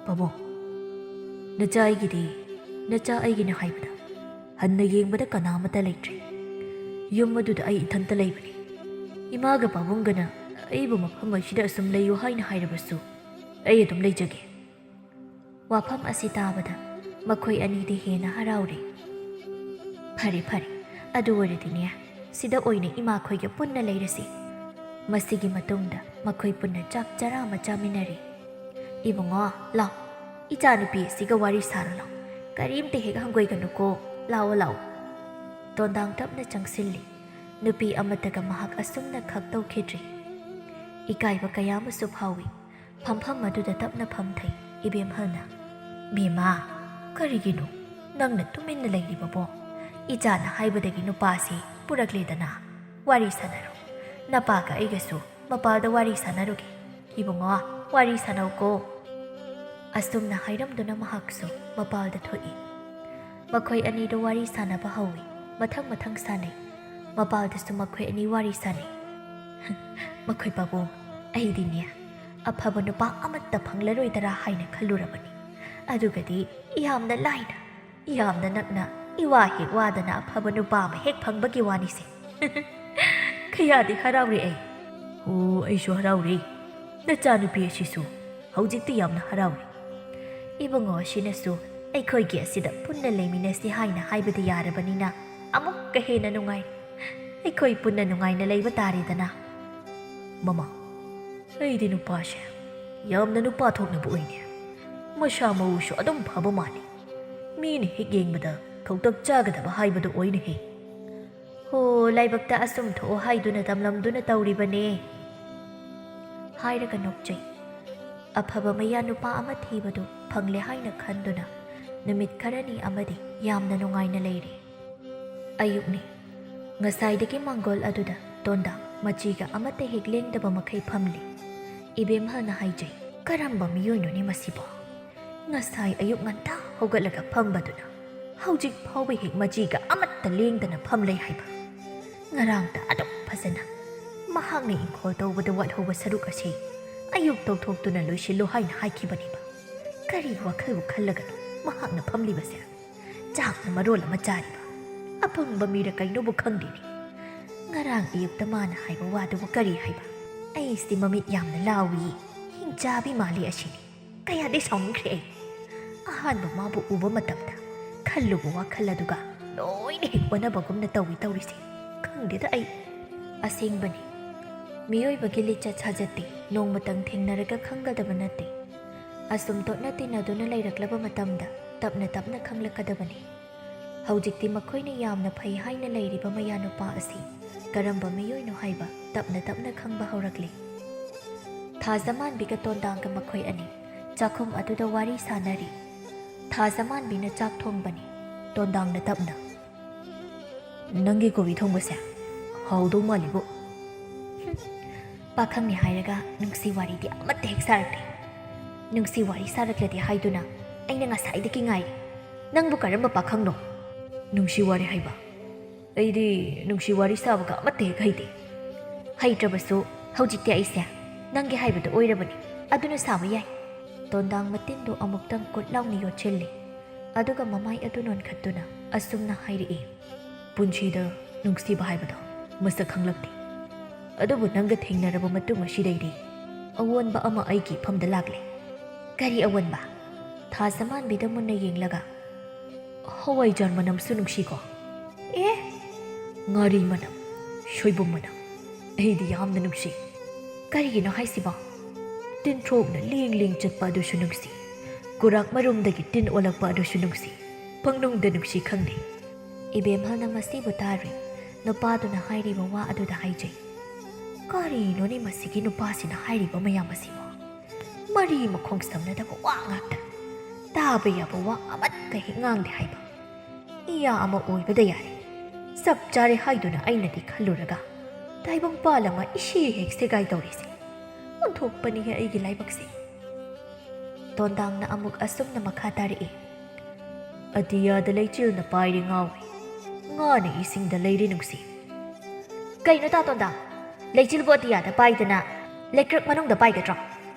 ꯄꯥꯕꯨꯡ, ꯅꯆꯥ ꯑꯩꯒꯤꯗꯤ, ꯅꯆꯥ ꯑꯩꯒꯤꯅꯤ ꯍꯥꯏꯕꯗ ꯍꯟꯅ ꯌꯦꯡꯕꯗ ꯀꯅꯥ ꯑꯃꯠꯇ ꯂꯩꯇ꯭ꯔꯦ꯫ ꯌꯨꯝ ꯑꯗꯨꯗ ꯑꯩ ꯏꯊꯟꯇ ꯂꯩꯕꯅꯤ꯫ ꯏꯃꯥꯒ ꯄꯥꯕꯨꯡꯒꯅ ꯑꯩꯕꯨ ꯃꯐꯝ ꯑꯁꯤꯗ ꯑꯁꯨꯝ ꯂꯩꯌꯨ ꯍꯥꯏꯅ ꯍꯥꯏꯔꯕꯁꯨ ꯑꯩ ꯑꯗꯨꯝ ꯂꯩꯖꯒꯦ꯫" ꯋꯥꯐꯝ ꯑꯁꯤ ꯇꯥꯕꯗ ꯃꯈꯣꯏ ꯑꯅꯤꯗꯤ ꯍꯦꯟꯅ ꯍꯔꯥꯎꯔꯦ꯫ "ꯐꯔꯦ, ꯐꯔꯦ, ꯑꯗꯨ ꯑꯣꯏꯔꯗꯤꯅꯦ, ꯁꯤꯗ ꯑꯣꯏꯅ ꯏꯃꯥꯈꯣꯏꯒ ꯄꯨꯟꯅ ꯂꯩꯔꯁꯤ꯫ ꯃꯁꯤꯒꯤ ꯃꯇꯨꯡꯗ ꯃꯈꯣꯏ ꯄꯨꯟꯅ ꯆꯥꯛ ꯆꯔꯥ ꯑꯃ ꯆꯥꯃꯤꯟꯅꯔꯦ꯫ "ꯏꯕꯨꯡꯉꯣ, ꯂꯥꯎ, ꯏꯆꯥꯅꯨꯄꯤ ꯑꯁꯤꯒ ꯋꯥꯔꯤ ꯁꯥꯔꯨ ꯂꯥꯎ꯫ ꯀꯔꯤꯝꯇ ꯍꯦꯛ ꯍꯪꯒꯣꯏꯒꯅꯨꯀꯣ꯫ ꯂꯥꯛꯑꯣ, ꯂꯥꯛꯑꯣ꯫" ꯇꯣꯟꯗꯥꯡ ꯇꯞꯅ ꯆꯪꯁꯤꯜꯂꯤ꯫ ꯅꯨꯄꯤ ꯑꯃꯠꯇꯒ ꯃꯍꯥꯛ ꯑꯁꯨꯝꯅ ꯈꯛ ꯇꯧꯈꯤꯗ꯭ꯔꯤ꯫ ꯏꯀꯥꯏꯕ ꯀꯌꯥ ꯑꯃꯁꯨ ꯐꯥꯎꯏ꯫ ꯐꯝꯐꯝ ꯑꯗꯨꯗ ꯇꯞꯅ ꯐꯝꯊꯩ ꯏꯕꯦꯝꯍꯜꯅ꯫ "ꯕꯦꯝꯃ, ꯀꯔꯤꯒꯤꯅꯣ ꯅꯪꯅ ꯇꯨꯃꯤꯟꯅ ꯂꯩꯔꯤꯕꯕꯣ? ꯏꯆꯥꯅ ꯍꯥꯏꯕꯗꯒꯤ ꯅꯨꯄꯥꯁꯤ ꯄꯨꯔꯛꯂꯦꯗꯅ꯫ ꯋꯥꯔꯤ ꯁꯥꯟꯅꯔꯣ꯫ ꯅꯄꯥꯒ ꯑꯩꯒꯁꯨ ꯃꯄꯥꯜꯗ ꯋꯥꯔꯤ ꯁꯥꯟꯅꯔꯨꯒꯦ꯫ ꯏꯕꯨꯡꯉꯣ, ꯋꯥꯔꯤ ꯁꯥꯟꯅꯧꯀꯣ꯫" ꯑꯁꯨꯝꯅ ꯍꯥꯏꯔꯝꯗꯨꯅ ꯃꯍꯥꯛꯁꯨ ꯃꯄꯥꯜꯗ ꯊꯣꯛꯏ꯫ ꯃꯈꯣꯏ ꯑꯅꯤꯗꯨ ꯋꯥꯔꯤ ꯁꯥꯟꯅꯕ ꯍꯧꯏ꯫ ꯃꯊꯪ ꯃꯊꯪ ꯁꯥꯟꯅꯩ꯫ ꯃꯄꯥꯜꯗꯁꯨ ꯃꯈꯣꯏ ꯑꯅꯤ ꯋꯥꯔꯤ ꯁꯥꯟꯅꯩ꯫ "ꯃꯈꯣꯏ ꯄꯥꯕꯨꯡ, ꯑꯩꯗꯤꯅꯦ, ꯑꯐꯕ ꯅꯨꯄꯥ ꯑꯃꯠꯇ ꯐꯪꯂꯔꯣꯏꯗꯔꯥ ꯍꯥꯏꯅ ꯈꯜꯂꯨꯔꯕꯅꯤ꯫ ꯑꯗꯨꯒꯗꯤ ꯌꯥꯝꯅ ꯂꯥꯏꯅ, ꯌꯥꯝꯅ ꯅꯛꯅ, ꯏꯋꯥ ꯍꯦꯛ ꯋꯥꯗꯅ ꯑꯐꯕ ꯅꯨꯄꯥ ꯑꯃ ꯍꯦꯛ ꯐꯪꯕꯒꯤ ꯋꯥꯅꯤꯁꯦ꯫" "ꯀꯌꯥꯗꯤ ꯍꯔꯥꯎꯔꯦ ꯑꯩ꯫" "ꯑꯣ, ꯑꯩꯁꯨ ꯍꯔꯥꯎꯔꯦ꯫ ꯅꯆꯥꯅꯨꯄꯤ ꯑꯁꯤꯁꯨ ꯍꯧꯖꯤꯛꯇꯤ ꯌꯥꯝꯅ ꯍꯔꯥꯎꯔꯦ꯫" "ꯏꯕꯨꯡꯉꯣ ꯑꯁꯤꯅꯁꯨ ꯑꯩꯈꯣꯏꯒꯤ ꯑꯁꯤꯗ ꯄꯨꯟꯅ ꯂꯩꯃꯤꯟꯅꯁꯤ ꯍꯥꯏꯅ ꯍꯥꯏꯕꯗꯤ ꯌꯥꯔꯕꯅꯤꯅ ꯑꯃꯨꯛꯀ ꯍꯦꯟꯅ ꯅꯨꯡꯉꯥꯏ꯫ ꯑꯩꯈꯣꯏ ꯄꯨꯟꯅ ꯅꯨꯡꯉꯥꯏꯅ ꯂꯩꯕ ꯇꯥꯔꯦꯗꯅ꯫" "ꯃꯃꯥ, ꯑꯩꯗꯤ ꯅꯨꯄꯥꯁꯦ ꯌꯥꯝꯅ ꯅꯨꯄꯥ ꯊꯣꯛꯅꯕ ꯎꯏꯅꯦ꯫ ꯃꯁꯥ ꯃꯎꯁꯨ ꯑꯗꯨꯝ ꯐꯕ ꯃꯥꯜꯂꯤ꯫ ꯃꯤꯅ ꯍꯦꯛ ꯌꯦꯡꯕꯗ ꯊꯧꯇꯛ ꯆꯥꯒꯗꯕ ꯍꯥꯏꯕꯗꯨ ꯑꯣꯏꯅꯦꯍꯦ꯫" "ꯍꯣ, ꯂꯥꯏꯕꯛꯇ ꯑꯁꯨꯝ ꯊꯣꯛꯑꯣ ꯍꯥꯏꯗꯨꯅ ꯇꯝꯂꯝꯗꯨꯅ ꯇꯧꯔꯤꯕꯅꯦ꯫" ꯍꯥꯏꯔꯒ ꯅꯣꯛꯆꯩ꯫ ꯑꯐꯕ ꯃꯌꯥ ꯅꯨꯄꯥ ꯑꯃ ꯊꯤꯕꯗꯨ ꯐꯪꯂꯦ ꯍꯥꯏꯅ ꯈꯟꯗꯨꯅ ꯅꯨꯃꯤꯠ ꯈꯔꯅꯤ ꯑꯃꯗꯤ ꯌꯥꯝꯅ ꯅꯨꯡꯉꯥꯏꯅ ꯂꯩꯔꯦ꯫ ꯑꯌꯨꯛꯅꯤ꯫ ꯉꯁꯥꯏꯗꯒꯤ ꯃꯥꯡꯒꯣꯜ ꯑꯗꯨꯗ ꯇꯣꯟꯗꯥ ꯃꯆꯤꯒ ꯑꯃꯠꯇ ꯍꯦꯛ ꯂꯦꯡꯗꯕ ꯃꯈꯩ ꯐꯝꯂꯤ꯫ ꯏꯕꯦꯝꯍꯜꯅ ꯍꯥꯏꯖꯩ, "ꯀꯔꯝꯕ ꯃꯤꯑꯣꯏꯅꯣꯅꯦ ꯃꯁꯤꯕꯣ? ꯉꯁꯥꯏ ꯑꯌꯨꯛ ꯉꯟꯇꯥ ꯍꯧꯒꯠꯂꯒ ꯐꯝꯕꯗꯨꯅ ꯍꯧꯖꯤꯛ ꯐꯥꯎꯕ ꯍꯦꯛ ꯃꯆꯤꯒ ꯑꯃꯠꯇ ꯂꯦꯡꯗꯅ ꯐꯝ ꯂꯩ ꯍꯥꯏꯕ꯫ ꯉꯔꯥꯡꯇ ꯑꯗꯨꯛ ꯐꯖꯅ ꯃꯍꯥꯛꯅ ꯏꯪꯈꯣꯜ ꯇꯧꯕꯗ ꯋꯥꯠꯍꯧꯕ ꯁꯔꯨꯛ ꯑꯁꯤ ꯑꯌꯨꯛ ꯇꯧꯊꯣꯛꯇꯨꯅ ꯂꯣꯏꯁꯤꯜꯂꯨ ꯍꯥꯏꯅ ꯍꯥꯏꯈꯤꯕꯅꯦꯕ꯫ ꯀꯔꯤ ꯋꯥꯈꯜꯕꯨ ꯈꯜꯂꯒꯅꯣ ꯃꯍꯥꯛꯅ ꯐꯝꯂꯤꯕꯁꯦ? ꯆꯥꯛꯅ ꯃꯔꯣꯜ ꯑꯃ ꯆꯥꯔꯤꯕ꯫ ꯑꯄꯪꯕ ꯃꯤꯔ ꯀꯩꯅꯣꯕꯨ ꯈꯪꯗꯦꯅꯦ꯫ ꯉꯔꯥꯡ ꯑꯌꯨꯛꯇ ꯃꯥꯅ ꯍꯥꯏꯕ ꯋꯥꯗꯨꯕꯨ ꯀꯔꯤ ꯍꯥꯏꯕ? ꯑꯩꯁꯤ ꯃꯃꯤꯠ ꯌꯥꯝꯅ ꯂꯥꯎꯏ, ꯍꯤꯡꯆꯥꯕꯤ ꯃꯥꯜꯂꯤ ꯑꯁꯤꯅꯤ꯫ ꯀꯌꯥꯗꯤ ꯁꯥꯎꯅꯤꯡꯈ꯭ꯔꯦ ꯑꯩ꯫ ꯑꯍꯥꯟꯕ ꯃꯥꯕꯨ ꯎꯕ ꯃꯇꯝꯗ ꯈꯜꯂꯨꯕ ꯋꯥꯈꯜ ꯑꯗꯨꯒ ꯂꯣꯏꯅ ꯍꯦꯛ ꯑꯣꯟꯅꯕꯒꯨꯝꯅ ꯇꯧꯏ ꯇꯧꯔꯤꯁꯦ꯫ "ꯈꯪꯗꯦꯗ ꯑꯩ꯫ ꯑꯁꯦꯡꯕꯅꯤ, ꯃꯤꯑꯣꯏꯕꯒꯤ ꯂꯤꯆꯠ ꯁꯥꯖꯠꯇꯤ ꯅꯣꯡꯃꯇꯪ ꯊꯦꯡꯅꯔꯒ ꯈꯪꯒꯗꯕ ꯅꯠꯇꯦ꯫ ꯑꯁꯨꯝ ꯇꯣꯠꯅ ꯇꯤꯟꯅꯗꯨꯅ ꯂꯩꯔꯛꯂꯕ ꯃꯇꯝꯗ ꯇꯞꯅ ꯇꯞꯅ ꯈꯪꯂꯛꯀꯗꯕꯅꯤ꯫ ꯍꯧꯖꯤꯛꯇꯤ ꯃꯈꯣꯏꯅ ꯌꯥꯝꯅ ꯐꯩ ꯍꯥꯏꯅ ꯂꯩꯔꯤꯕ ꯃꯌꯥ ꯅꯨꯄꯥ ꯑꯁꯤ ꯀꯔꯝꯕ ꯃꯤꯑꯣꯏꯅꯣ ꯍꯥꯏꯕ ꯇꯞꯅ ꯇꯞꯅ ꯈꯪꯕ ꯍꯧꯔꯛꯂꯤ꯫" ꯊꯥꯖꯃꯥꯟꯕꯤꯒ ꯇꯣꯟꯗꯥꯡꯒ ꯃꯈꯣꯏ ꯑꯅꯤ ꯆꯥꯛꯈꯨꯝ ꯑꯗꯨꯗ ꯋꯥꯔꯤ ꯁꯥꯅꯔꯤ꯫ ꯊꯥꯖꯃꯥꯟꯕꯤꯅ ꯆꯥꯛ ꯊꯣꯡꯕꯅꯤ꯫ ꯇꯣꯟꯗꯥꯡꯅ ꯇꯞꯅ, "ꯅꯪꯒꯤ ꯀꯣꯕꯤ ꯊꯣꯡꯕꯁꯦ ꯍꯥꯎꯗꯧ ꯃꯥꯜꯂꯤꯕꯨ꯫" "ꯄꯥꯈꯪꯅꯤ ꯍꯥꯏꯔꯒ ꯅꯨꯡꯁꯤ ꯋꯥꯔꯤꯗꯤ ꯑꯃꯠꯇ ꯍꯦꯛ ꯁꯥꯔꯛꯇꯦ꯫ ꯅꯨꯡꯁꯤ ꯋꯥꯔꯤ ꯁꯥꯔꯛꯂꯗꯤ ꯍꯥꯏꯗꯨꯅ ꯑꯩꯅ ꯉꯁꯥꯏꯗꯒꯤ ꯉꯥꯏꯔꯤ꯫ ꯅꯪꯕꯨ ꯀꯔꯝꯕ ꯄꯥꯈꯪꯅꯣ?" "ꯅꯨꯡꯁꯤ ꯋꯥꯔꯤ ꯍꯥꯏꯕ? ꯑꯩꯗꯤ ꯅꯨꯡꯁꯤ ꯋꯥꯔꯤ ꯁꯥꯕꯒ ꯑꯃꯠꯇ ꯍꯦꯛ ꯍꯩꯇꯦ꯫" "ꯍꯩꯇ꯭ꯔꯕꯁꯨ ꯍꯧꯖꯤꯛꯇꯤ ꯑꯩꯁꯦ ꯅꯪꯒꯤ ꯍꯥꯏꯕꯗꯨ ꯑꯣꯏꯔꯕꯅꯤ, ꯑꯗꯨꯅ ꯁꯥꯕ ꯌꯥꯏ꯫" ꯇꯣꯟꯗꯥꯡ ꯃꯇꯤꯟꯗꯨ ꯑꯃꯨꯛꯇꯪ ꯀꯨꯠ ꯂꯥꯎꯅ ꯌꯣꯠꯁꯤꯜꯂꯤ, ꯑꯗꯨꯒ ꯃꯃꯥꯏ ꯑꯗꯨ ꯅꯣꯟꯈꯠꯇꯨꯅ ꯑꯁꯨꯝꯅ ꯍꯥꯏꯔꯛꯏ, "ꯄꯨꯟꯁꯤꯗ ꯅꯨꯡꯁꯤꯕ ꯍꯥꯏꯕꯗꯣ ꯃꯁꯛ ꯈꯪꯂꯛꯇꯦ꯫ ꯑꯗꯨꯕꯨ ꯅꯪꯒ ꯊꯦꯡꯅꯔꯕ ꯃꯇꯨꯡ ꯑꯁꯤꯗꯩꯗꯤ ꯑꯑꯣꯟꯕ ꯑꯃ ꯑꯩꯒꯤ ꯏꯐꯝꯗ ꯂꯥꯛꯂꯦ꯫" "ꯀꯔꯤ ꯑꯑꯣꯟꯕ?" ꯊꯥꯖꯃꯥꯟꯕꯤꯗ ꯃꯨꯟꯅ ꯌꯦꯡꯂꯒ, "ꯍꯋꯥꯏꯖꯥꯔ ꯃꯅꯝꯁꯨ ꯅꯨꯡꯁꯤꯀꯣ?" "ꯑꯦ?" "ꯉꯥꯔꯤ ꯃꯅꯝ, ꯁꯣꯏꯕꯨꯝ ꯃꯅꯝ, ꯑꯩꯗꯤ ꯌꯥꯝꯅ ꯅꯨꯡꯁꯤ꯫" "ꯀꯔꯤꯒꯤꯅꯣ ꯍꯥꯏꯁꯤꯕꯣ? ꯇꯤꯟꯊ꯭ꯔꯣꯛꯅ ꯂꯦꯡ ꯂꯦꯡ ꯆꯠꯄ ꯑꯗꯨꯁꯨ ꯅꯨꯡꯁꯤ, ꯀꯨꯔꯥꯛ ꯃꯔꯨꯝꯗꯒꯤ ꯇꯤꯟ ꯑꯣꯜꯂꯛꯄ ꯑꯗꯨꯁꯨ ꯅꯨꯡꯁꯤ, ꯄꯪꯅꯨꯡꯗ ꯅꯨꯡꯁꯤ ꯈꯪꯗꯦ꯫" ꯏꯕꯦꯝꯍꯜꯅ ꯃꯁꯤꯕꯨ ꯇꯥꯔꯨꯏ꯫ ꯅꯨꯄꯥꯗꯨꯅ ꯍꯥꯏꯔꯤꯕ ꯋꯥ ꯑꯗꯨꯗ ꯍꯥꯏꯖꯩ, "ꯀꯔꯤꯅꯣꯅꯦ ꯃꯁꯤꯒꯤ ꯅꯨꯄꯥꯁꯤꯅ ꯍꯥꯏꯔꯤꯕ ꯃꯌꯥꯝ ꯑꯁꯤꯕꯣ? ꯃꯔꯤ ꯃꯈꯣꯡ ꯁꯝꯅꯗꯕ ꯋꯥ ꯉꯥꯛꯇ꯫ ꯇꯥꯕ ꯌꯥꯕ ꯋꯥ ꯑꯃꯠꯇ ꯍꯦꯛ ꯉꯥꯡꯗꯦ ꯍꯥꯏꯕ꯫ ꯏꯌꯥ ꯑꯃ ꯑꯣꯏꯕꯗ ꯌꯥꯔꯦ꯫ ꯆꯞ ꯆꯥꯔꯦ ꯍꯥꯏꯗꯨꯅ ꯑꯩꯅꯗꯤ ꯈꯜꯂꯨꯔꯒ ꯇꯥꯏꯕꯪ ꯄꯥꯜ ꯑꯃ ꯏꯁꯦ ꯍꯦꯛ ꯁꯦꯒꯥꯏ ꯇꯧꯔꯤꯁꯦ꯫ ꯑꯣꯟꯊꯣꯛꯄꯅꯤꯍꯦ ꯑꯩꯒꯤ ꯂꯥꯏꯕꯛꯁꯦ꯫" ꯇꯣꯟꯗꯥꯡꯅ ꯑꯃꯨꯛ ꯑꯁꯨꯝꯅ ꯃꯈꯥ ꯇꯥꯔꯛꯏ, "ꯑꯇꯤꯌꯥꯗ ꯂꯩꯆꯤꯜꯅ ꯄꯥꯏꯔꯤ ꯉꯥꯎꯏ, ꯉꯥꯅ ꯏꯁꯤꯡꯗ ꯂꯩꯔꯤ ꯅꯨꯡꯁꯤ꯫" "ꯀꯩꯅꯣ ꯇꯥ ꯇꯣꯟꯗꯥꯡ? ꯂꯩꯆꯤꯜꯕꯨ ꯑꯇꯤꯌꯥꯗ ꯄꯥꯏꯗꯅ ꯂꯩꯀ꯭ꯔꯛ ꯃꯅꯨꯡꯗ ꯄꯥꯏꯒꯗ꯭ꯔꯣ?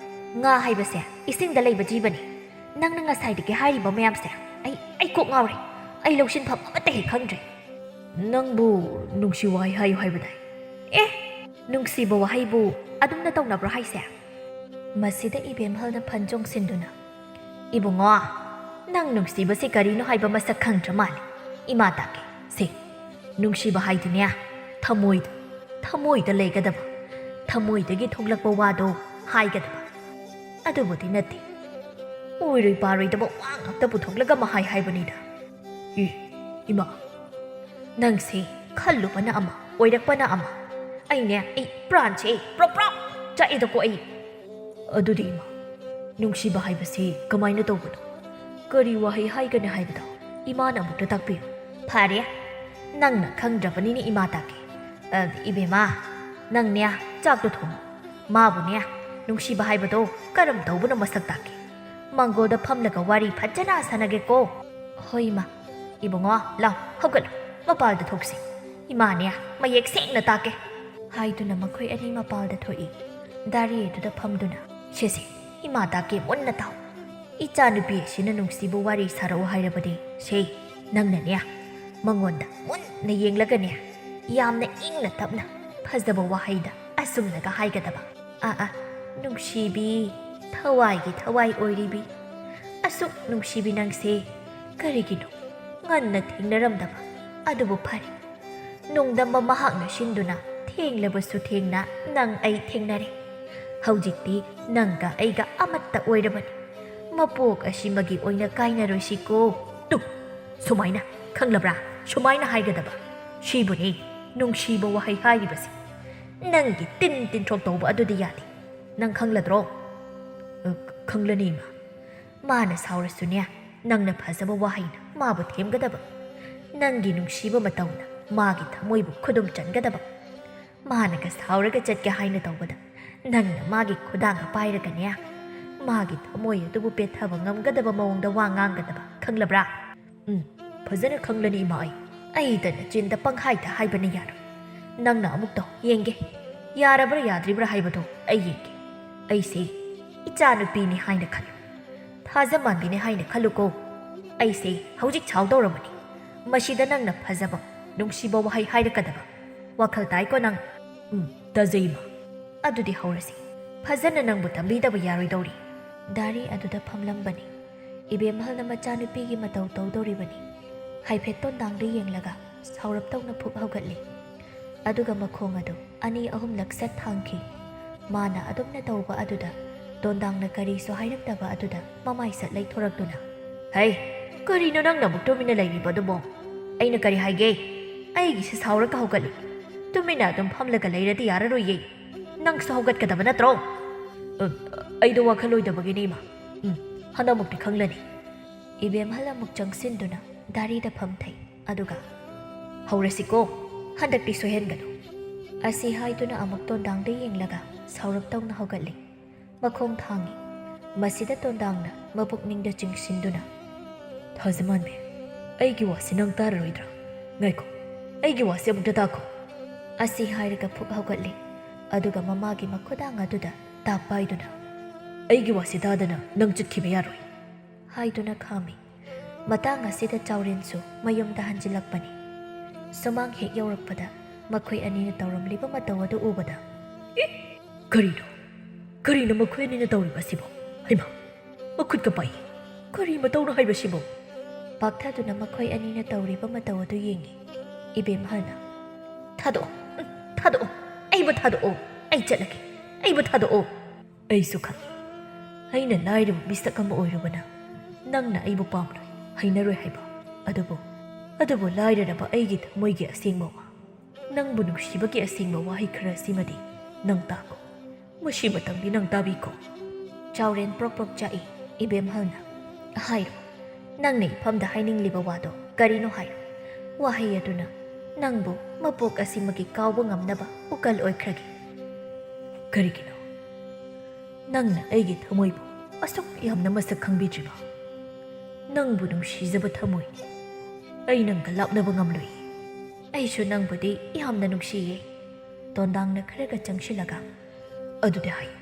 ꯉꯥ ꯍꯥꯏꯕꯁꯦ ꯏꯁꯤꯡꯗ ꯂꯩꯕ ꯖꯤꯕꯅꯤ꯫ ꯅꯪꯅ ꯉꯁꯥꯏꯗꯒꯤ ꯍꯥꯏꯔꯤꯕ ꯃꯌꯥꯝꯁꯦ ꯑꯩ, ꯑꯩ ꯀꯣꯛ ꯉꯥꯎꯔꯦ꯫ ꯑꯩ ꯂꯧꯁꯤꯟꯐꯝ ꯑꯃꯠꯇ ꯍꯦꯛ ꯈꯪꯗ꯭ꯔꯦ꯫" "ꯅꯪꯕꯨ ꯅꯨꯡꯁꯤ ꯋꯥꯍꯩ ꯍꯥꯏꯌꯨ ꯍꯥꯏꯕꯗꯥꯏ?" "ꯑꯦ, ꯅꯨꯡꯁꯤꯕ ꯋꯥꯍꯩꯕꯨ ꯑꯗꯨꯝꯅ ꯇꯧꯅꯕ꯭ꯔꯣ ꯍꯥꯏꯁꯦ?" ꯃꯁꯤꯗ ꯏꯕꯦꯝꯍꯜꯅ ꯐꯟ ꯆꯣꯡꯁꯤꯟꯗꯨꯅ, "ꯏꯕꯨꯡꯉꯣ, ꯅꯪ ꯅꯨꯡꯁꯤꯕꯁꯤ ꯀꯔꯤꯅꯣ ꯍꯥꯏꯕ ꯃꯁꯛ ꯈꯪꯗ꯭ꯔ ꯃꯥꯜꯂꯦ꯫ ꯏꯃꯥ ꯇꯥꯛꯀꯦ꯫ ꯁꯦ, ꯅꯨꯡꯁꯤꯕ ꯍꯥꯏꯗꯤꯅꯦ, ꯊꯃꯣꯏꯗ, ꯊꯃꯣꯏꯗ ꯂꯩꯒꯗꯕ, ꯊꯃꯣꯏꯗꯒꯤ ꯊꯣꯛꯂꯛꯄ ꯋꯥꯗꯣ ꯍꯥꯏꯒꯗꯕ꯫ ꯑꯗꯨꯕꯨꯗꯤ ꯅꯠꯇꯦ꯫ ꯑꯣꯏꯔꯣꯏ ꯄꯥꯔꯣꯏꯗꯕ ꯋꯥ ꯉꯥꯛꯇ ꯄꯨꯊꯣꯛꯂꯒ ꯃꯍꯥꯏ ꯍꯥꯏꯕꯅꯤꯗ꯫ ꯏ, ꯏꯃꯥ, ꯅꯪꯁꯦ ꯈꯜꯂꯨꯕꯅ ꯑꯃ, ꯑꯣꯏꯔꯛꯄꯅ ꯑꯃ꯫ ꯑꯩꯅꯦ, ꯑꯩ ꯄ꯭ꯔꯥꯟꯁꯦ ꯄ꯭ꯔꯣꯞ ꯄ꯭ꯔꯣꯞ ꯆꯥꯛꯏꯗꯀꯣ ꯑꯩ꯫ ꯑꯗꯨꯗꯤ ꯏꯃꯥ, ꯅꯨꯡꯁꯤꯕ ꯍꯥꯏꯕꯁꯤ ꯀꯃꯥꯏꯅ ꯇꯧꯕꯅꯣ? ꯀꯔꯤ ꯋꯥꯍꯩ ꯍꯥꯏꯒꯅꯤ ꯍꯥꯏꯕꯗꯣ ꯏꯃꯥꯅ ꯑꯃꯨꯛꯇ ꯇꯥꯛꯄꯤꯌꯨ꯫ ꯐꯔꯦ, ꯅꯪꯅ ꯈꯪꯗ꯭ꯔꯕꯅꯤꯅ ꯏꯃꯥ ꯇꯥꯛꯀꯦ꯫ ꯑ, ꯏꯕꯦꯝꯃ, ꯅꯪꯅꯦ ꯆꯥꯛꯇꯣ ꯊꯣꯡꯉꯨ꯫ ꯃꯥꯕꯨꯅꯦ ꯅꯨꯡꯁꯤꯕ ꯍꯥꯏꯕꯗꯣ ꯀꯔꯝ ꯇꯧꯕꯅꯣ ꯃꯁꯛ ꯇꯥꯛꯀꯦ꯫ ꯃꯥꯡꯒꯣꯜꯗ ꯐꯝꯂꯒ ꯋꯥꯔꯤ ꯐꯖꯅ ꯁꯥꯟꯅꯒꯦꯀꯣ꯫ ꯍꯣꯏ ꯏꯃꯥ꯫ ꯏꯕꯨꯡꯉꯣ, ꯂꯥꯎ, ꯍꯧꯒꯠꯂꯨ, ꯃꯄꯥꯜꯗ ꯊꯣꯛꯁꯤ꯫ ꯏꯃꯥꯅꯦ ꯃꯌꯦꯛ ꯁꯦꯡꯅ ꯇꯥꯛꯀꯦ꯫ ꯍꯥꯏꯗꯨꯅ ꯃꯈꯣꯏ ꯑꯅꯤ ꯃꯄꯥꯜꯗ ꯊꯣꯛꯏ꯫ ꯗꯥꯔꯤ ꯑꯗꯨꯗ ꯐꯝꯗꯨꯅ, ꯁꯦꯁꯦ, ꯏꯃꯥ ꯇꯥꯛꯀꯦ, ꯃꯨꯟꯅ ꯇꯥꯎ꯫ ꯏꯆꯥꯅꯨꯄꯤ ꯑꯁꯤꯅ ꯅꯨꯡꯁꯤꯕ ꯋꯥꯔꯤ ꯁꯥꯔꯛꯑꯣ ꯍꯥꯏꯔꯕꯗꯤ, ꯁꯦ, ꯅꯪꯅꯅꯦ ꯃꯉꯣꯟꯗ ꯃꯨꯟꯅ ꯌꯦꯡꯂꯒꯅꯦ, ꯌꯥꯝꯅ ꯏꯪꯅ ꯇꯞꯅ ꯐꯖꯕ ꯋꯥꯍꯩꯗ ꯑꯁꯨꯝꯅꯒ ꯍꯥꯏꯒꯗꯕ꯫ ꯑꯥ, ꯑꯥ, ꯅꯨꯡꯁꯤꯕꯤ, ꯊꯋꯥꯏꯒꯤ ꯊꯋꯥꯏ ꯑꯣꯏꯔꯤꯕꯤ, ꯑꯁꯨꯛ ꯅꯨꯡꯁꯤꯕꯤ ꯅꯪꯁꯦ ꯀꯔꯤꯒꯤꯅꯣ ꯉꯟꯅ ꯊꯦꯡꯅꯔꯝꯗꯕ? ꯑꯗꯨꯕꯨ ꯐꯔꯦ, ꯅꯣꯡꯗꯝꯕ ꯃꯍꯥꯛꯅ ꯁꯤꯟꯗꯨꯅ ꯊꯦꯡꯂꯕꯁꯨ ꯊꯦꯡꯅ ꯅꯪ ꯑꯩ ꯊꯦꯡꯅꯔꯦ꯫ ꯍꯧꯖꯤꯛꯇꯤ ꯅꯪꯒ ꯑꯩꯒ ꯑꯃꯠꯇ ꯑꯣꯏꯔꯕꯅꯤ꯫ ꯃꯄꯣꯛ ꯑꯁꯤꯃꯒꯤ ꯑꯣꯏꯅ ꯀꯥꯏꯅꯔꯣꯏꯁꯤꯀꯣ꯫ ꯇꯨ, ꯁꯨꯃꯥꯏꯅ, ꯈꯪꯂꯕ꯭ꯔꯥ? ꯁꯨꯃꯥꯏꯅ ꯍꯥꯏꯒꯗꯕ꯫ ꯁꯤꯕꯨꯅꯤ ꯅꯨꯡꯁꯤꯕ ꯋꯥꯍꯩ ꯍꯥꯏꯔꯤꯕꯁꯤ꯫ ꯅꯪꯒꯤ ꯇꯤꯟ ꯇꯤꯟꯊ꯭ꯔꯣꯛ ꯇꯧꯕ ꯑꯗꯨꯗꯤ ꯌꯥꯗꯦ꯫ ꯅꯪ ꯈꯪꯂꯗ꯭ꯔꯣ? ꯑ, ꯈꯪꯂꯅꯤ, ꯏꯃꯥ꯫ ꯃꯥꯅ ꯁꯥꯎꯔꯁꯨꯅꯦ, ꯅꯪꯅ ꯐꯖꯕ ꯋꯥꯍꯩꯅ ꯃꯥꯕꯨ ꯊꯦꯝꯒꯗꯕ꯫ ꯅꯪꯒꯤ ꯅꯨꯡꯁꯤꯕ ꯃꯇꯧꯅ ꯃꯥꯒꯤ ꯊꯃꯣꯏꯕꯨ ꯈꯨꯗꯨꯝ ꯆꯟꯒꯗꯕ꯫ ꯃꯥꯅꯒ ꯁꯥꯎꯔꯒ ꯆꯠꯀꯦ ꯍꯥꯏꯅ ꯇꯧꯕꯗ, ꯅꯪꯅ ꯃꯥꯒꯤ ꯈꯨꯗꯥꯡꯒ ꯄꯥꯏꯔꯒꯅꯦ, ꯃꯥꯒꯤ ꯊꯃꯣꯏ ꯑꯗꯨꯕꯨ ꯄꯦꯠꯊꯕ ꯉꯝꯒꯗꯕ ꯃꯑꯣꯡꯗ ꯋꯥ ꯉꯥꯡꯒꯗꯕ꯫ ꯈꯪꯂꯕ꯭ꯔꯥ? ꯎꯝ, ꯐꯖꯅ ꯈꯪꯂꯅꯤ, ꯏꯃꯥ꯫ ꯑꯩ, ꯑꯩꯇ ꯅꯆꯤꯟꯗ ꯄꯪꯍꯥꯏꯗ ꯍꯥꯏꯕꯅ ꯌꯥꯔꯣꯏ꯫ ꯅꯪꯅ ꯑꯃꯨꯛ ꯇꯧ, ꯌꯦꯡꯒꯦ꯫ ꯌꯥꯔꯕ꯭ꯔꯥ ꯌꯥꯗ꯭ꯔꯤꯕ꯭ꯔꯥ ꯍꯥꯏꯕꯗꯣ ꯑꯩ ꯌꯦꯡꯒꯦ꯫ ꯑꯩꯁꯦ ꯏꯆꯥꯅꯨꯄꯤꯅꯤ ꯍꯥꯏꯅ ꯈꯜꯂꯨ꯫ ꯊꯥꯖ ꯃꯥꯟꯕꯤꯅꯤ ꯍꯥꯏꯅ ꯈꯜꯂꯨꯀꯣ꯫ ꯑꯩꯁꯦ ꯍꯧꯖꯤꯛ ꯁꯥꯎꯗꯧꯔꯕꯅꯤ꯫ ꯃꯁꯤꯗ ꯅꯪꯅ ꯐꯖꯕ, ꯅꯨꯡꯁꯤꯕ ꯋꯥꯍꯩ ꯍꯥꯏꯔꯛꯀꯗꯕ꯫ ꯋꯥꯈꯜ ꯇꯥꯏꯀꯣ ꯅꯪ? ꯎꯝ, ꯇꯥꯖꯩ, ꯏꯃꯥ꯫ ꯑꯗꯨꯗꯤ ꯍꯧꯔꯁꯤ꯫ ꯐꯖꯅ ꯅꯪꯕꯨ ꯇꯝꯕꯤꯗꯕ ꯌꯥꯔꯣꯏꯗꯧꯔꯤ꯫ ꯗꯥꯔꯤ ꯑꯗꯨꯗ ꯐꯝꯂꯝꯕꯅꯤ꯫ ꯏꯕꯦꯝꯍꯜꯅ ꯃꯆꯥꯅꯨꯄꯤꯒꯤ ꯃꯇꯧ ꯇꯧꯗꯧꯔꯤꯕꯅꯤ꯫ ꯍꯥꯏꯐꯦꯠ ꯇꯣꯟꯗꯥꯡꯗꯨ ꯌꯦꯡꯂꯒ ꯁꯥꯎꯔꯞ ꯇꯧꯅ ꯐꯨꯛ ꯍꯧꯒꯠꯂꯤ꯫ ꯑꯗꯨꯒ ꯃꯈꯣꯡ ꯑꯗꯨ ꯑꯅꯤ ꯑꯍꯨꯝꯂꯛ ꯁꯠ ꯊꯥꯡꯈꯤ꯫ ꯃꯥꯅ ꯑꯗꯨꯝꯅ ꯇꯧꯕ ꯑꯗꯨꯗ ꯇꯣꯟꯗꯥꯡꯅ ꯀꯔꯤꯁꯨ ꯍꯥꯏꯔꯝꯗꯕ ꯑꯗꯨꯗ ꯃꯃꯥꯏ ꯁꯠ ꯂꯩꯊꯣꯔꯛꯇꯨꯅ, "ꯍꯩ, ꯀꯔꯤꯅꯣ ꯅꯪꯅ ꯑꯃꯨꯛ ꯇꯨꯃꯤꯟꯅ ꯂꯩꯔꯤꯕꯗꯨꯕꯣ? ꯑꯩꯅ ꯀꯔꯤ ꯍꯥꯏꯒꯦ? ꯑꯩꯒꯤꯁꯦ ꯁꯥꯎꯔꯒ ꯍꯧꯒꯠꯂꯤ꯫ ꯇꯨꯃꯤꯟꯅ ꯑꯗꯨꯝ ꯐꯝꯂꯒ ꯂꯩꯔꯗꯤ ꯌꯥꯔꯔꯣꯏꯌꯦ꯫ ꯅꯪꯁꯨ ꯍꯧꯒꯠꯀꯗꯕ ꯅꯠꯇ꯭ꯔꯣ?" "ꯑ, ꯑꯩꯗꯣ ꯋꯥꯈꯜ ꯑꯣꯏꯗꯕꯒꯤꯅꯦ, ꯏꯃꯥ꯫ ꯎꯝ, ꯍꯟꯗꯛꯃꯨꯛꯇꯤ ꯈꯪꯂꯅꯤ꯫" ꯏꯕꯦꯝꯍꯜ ꯑꯃꯨꯛ ꯆꯪꯁꯤꯟꯗꯨꯅ ꯗꯥꯔꯤꯗ ꯐꯝꯊꯩ꯫ ꯑꯗꯨꯒ, "ꯍꯧꯔꯁꯤꯀꯣ, ꯍꯟꯗꯛꯇꯤ ꯁꯣꯏꯍꯟꯒꯅꯨ" ꯑꯁꯤ ꯍꯥꯏꯗꯨꯅ ꯑꯃꯨꯛ ꯇꯣꯟꯗꯥꯡꯗ ꯌꯦꯡꯂꯒ ꯁꯥꯎꯔꯞ ꯇꯧꯅ ꯍꯧꯒꯠꯂꯤ꯫ ꯃꯈꯣꯡ ꯊꯥꯡꯉꯤ꯫ ꯃꯁꯤꯗ ꯇꯣꯟꯗꯥꯡꯅ ꯃꯄꯨꯛꯅꯤꯡꯗ ꯆꯤꯡꯁꯤꯟꯗꯨꯅ, "ꯊꯥꯖꯃꯥꯟꯕꯤ, ꯑꯩꯒꯤ ꯋꯥꯁꯤ ꯅꯪ ꯇꯥꯔꯔꯣꯏꯗ꯭ꯔꯥ? ꯉꯥꯏꯈꯣ, ꯑꯩꯒꯤ ꯋꯥꯁꯤ ꯑꯃꯨꯛꯇ ꯇꯥꯈꯣ" ꯑꯁꯤ ꯍꯥꯏꯔꯒ ꯐꯨꯛ ꯍꯧꯒꯠꯂꯤ꯫ ꯑꯗꯨꯒ ꯃꯃꯥꯒꯤ ꯃꯈꯨꯗꯥꯡ ꯑꯗꯨꯗ ꯇꯥꯞ ꯄꯥꯏꯗꯨꯅ, "ꯑꯩꯒꯤ ꯋꯥꯁꯤ ꯇꯥꯗꯅ ꯅꯪ ꯆꯠꯈꯤꯕ ꯌꯥꯔꯣꯏ" ꯍꯥꯏꯗꯨꯅ ꯈꯥꯝꯃꯤ꯫ ꯃꯇꯥꯡ ꯑꯁꯤꯗ ꯆꯥꯎꯔꯦꯟꯁꯨ ꯃꯌꯨꯝꯗ ꯍꯟꯖꯤꯜꯂꯛꯄꯅꯤ꯫ ꯁꯨꯃꯥꯡ ꯍꯦꯛ ꯌꯧꯔꯛꯄꯗ ꯃꯈꯣꯏ ꯑꯅꯤꯅ ꯇꯧꯔꯝꯂꯤꯕ ꯃꯇꯧ ꯑꯗꯨ ꯎꯕꯗ, "ꯑꯦ, ꯀꯔꯤꯅꯣ? ꯀꯔꯤꯅꯣ ꯃꯈꯣꯏ ꯑꯅꯤꯅ ꯇꯧꯔꯤꯕ ꯑꯁꯤꯕꯣ? ꯍꯩꯃꯥ, ꯃꯈꯨꯠꯀ ꯄꯥꯏ꯫ ꯀꯔꯤ ꯃꯇꯧꯅꯣ ꯍꯥꯏꯕꯁꯤꯕꯣ?" ꯄꯥꯛꯊꯗꯨꯅ ꯃꯈꯣꯏ ꯑꯅꯤꯅ ꯇꯧꯔꯤꯕ ꯃꯇꯧ ꯑꯗꯨ ꯌꯦꯡꯉꯤ꯫ ꯏꯕꯦꯝꯍꯜꯅ, "ꯊꯥꯗꯣꯛꯑꯣ, ꯎꯝ, ꯊꯥꯗꯣꯛꯑꯣ, ꯑꯩꯕꯨ ꯊꯥꯗꯣꯛꯑꯣ, ꯑꯩ ꯆꯠꯂꯒꯦ, ꯑꯩꯕꯨ ꯊꯥꯗꯣꯛꯑꯣ"꯫ "ꯑꯩꯁꯨ ꯈꯪꯏ, ꯑꯩꯅ ꯂꯥꯏꯔꯕ ꯃꯤꯁꯛ ꯑꯃ ꯑꯣꯏꯔꯨꯕꯅ ꯅꯪꯅ ꯑꯩꯕꯨ ꯄꯥꯝꯂꯣꯏ, ꯍꯩꯅꯔꯣꯏ ꯍꯥꯏꯕ꯫ ꯑꯗꯨꯕꯨ, ꯑꯗꯨꯕꯨ ꯂꯥꯏꯔꯔꯕ ꯑꯩꯒꯤ ꯊꯃꯣꯏꯒꯤ ꯑꯁꯦꯡꯕ ꯋꯥ, ꯅꯪꯕꯨ ꯅꯨꯡꯁꯤꯕꯒꯤ ꯑꯁꯦꯡꯕ ꯋꯥꯍꯩ ꯈꯔ ꯑꯁꯤꯃꯗꯤ ꯅꯪ ꯇꯥꯈꯣ꯫ ꯃꯁꯤꯃꯇꯪꯗꯤ ꯅꯪ ꯇꯥꯕꯤꯈꯣ꯫" ꯆꯥꯎꯔꯦꯟ ꯄ꯭ꯔꯣꯛ ꯄ꯭ꯔꯣꯛ ꯆꯥꯛꯏ꯫ ꯏꯕꯦꯝꯍꯜꯅ, "ꯍꯥꯏꯔꯣ, ꯅꯪꯅ ꯏꯐꯝꯗ ꯍꯥꯏꯅꯤꯡꯂꯤꯕ ꯋꯥꯗꯣ ꯀꯔꯤꯅꯣ ꯍꯥꯏꯔꯣ꯫ ꯋꯥꯍꯩ ꯑꯗꯨꯅ ꯅꯪꯕꯨ ꯃꯄꯣꯛ ꯑꯁꯤꯃꯒꯤ ꯀꯥꯎꯕ ꯉꯝꯅꯕ ꯎꯀꯜ ꯑꯣꯏꯈ꯭ꯔꯒꯦ꯫ ꯀꯔꯤꯒꯤꯅꯣ ꯅꯪꯅ ꯑꯩꯒꯤ ꯊꯃꯣꯏꯕꯨ ꯑꯁꯨꯛ ꯌꯥꯝꯅ ꯃꯁꯛ ꯈꯪꯕꯤꯗ꯭ꯔꯤꯕ? ꯅꯪꯕꯨ ꯅꯨꯡꯁꯤꯖꯕ ꯊꯃꯣꯏ, ꯑꯩ ꯅꯪꯒ ꯂꯥꯞꯅꯕ ꯉꯝꯂꯣꯏ꯫ ꯑꯩꯁꯨ ꯅꯪꯕꯨꯗꯤ ꯌꯥꯝꯅ ꯅꯨꯡꯁꯤꯌꯦ꯫" ꯇꯣꯟꯗꯥꯡꯅ ꯈꯔꯒ ꯆꯪꯁꯤꯜꯂꯒ, "ꯑꯗꯨꯗꯤ ꯍꯥꯏꯌꯨ,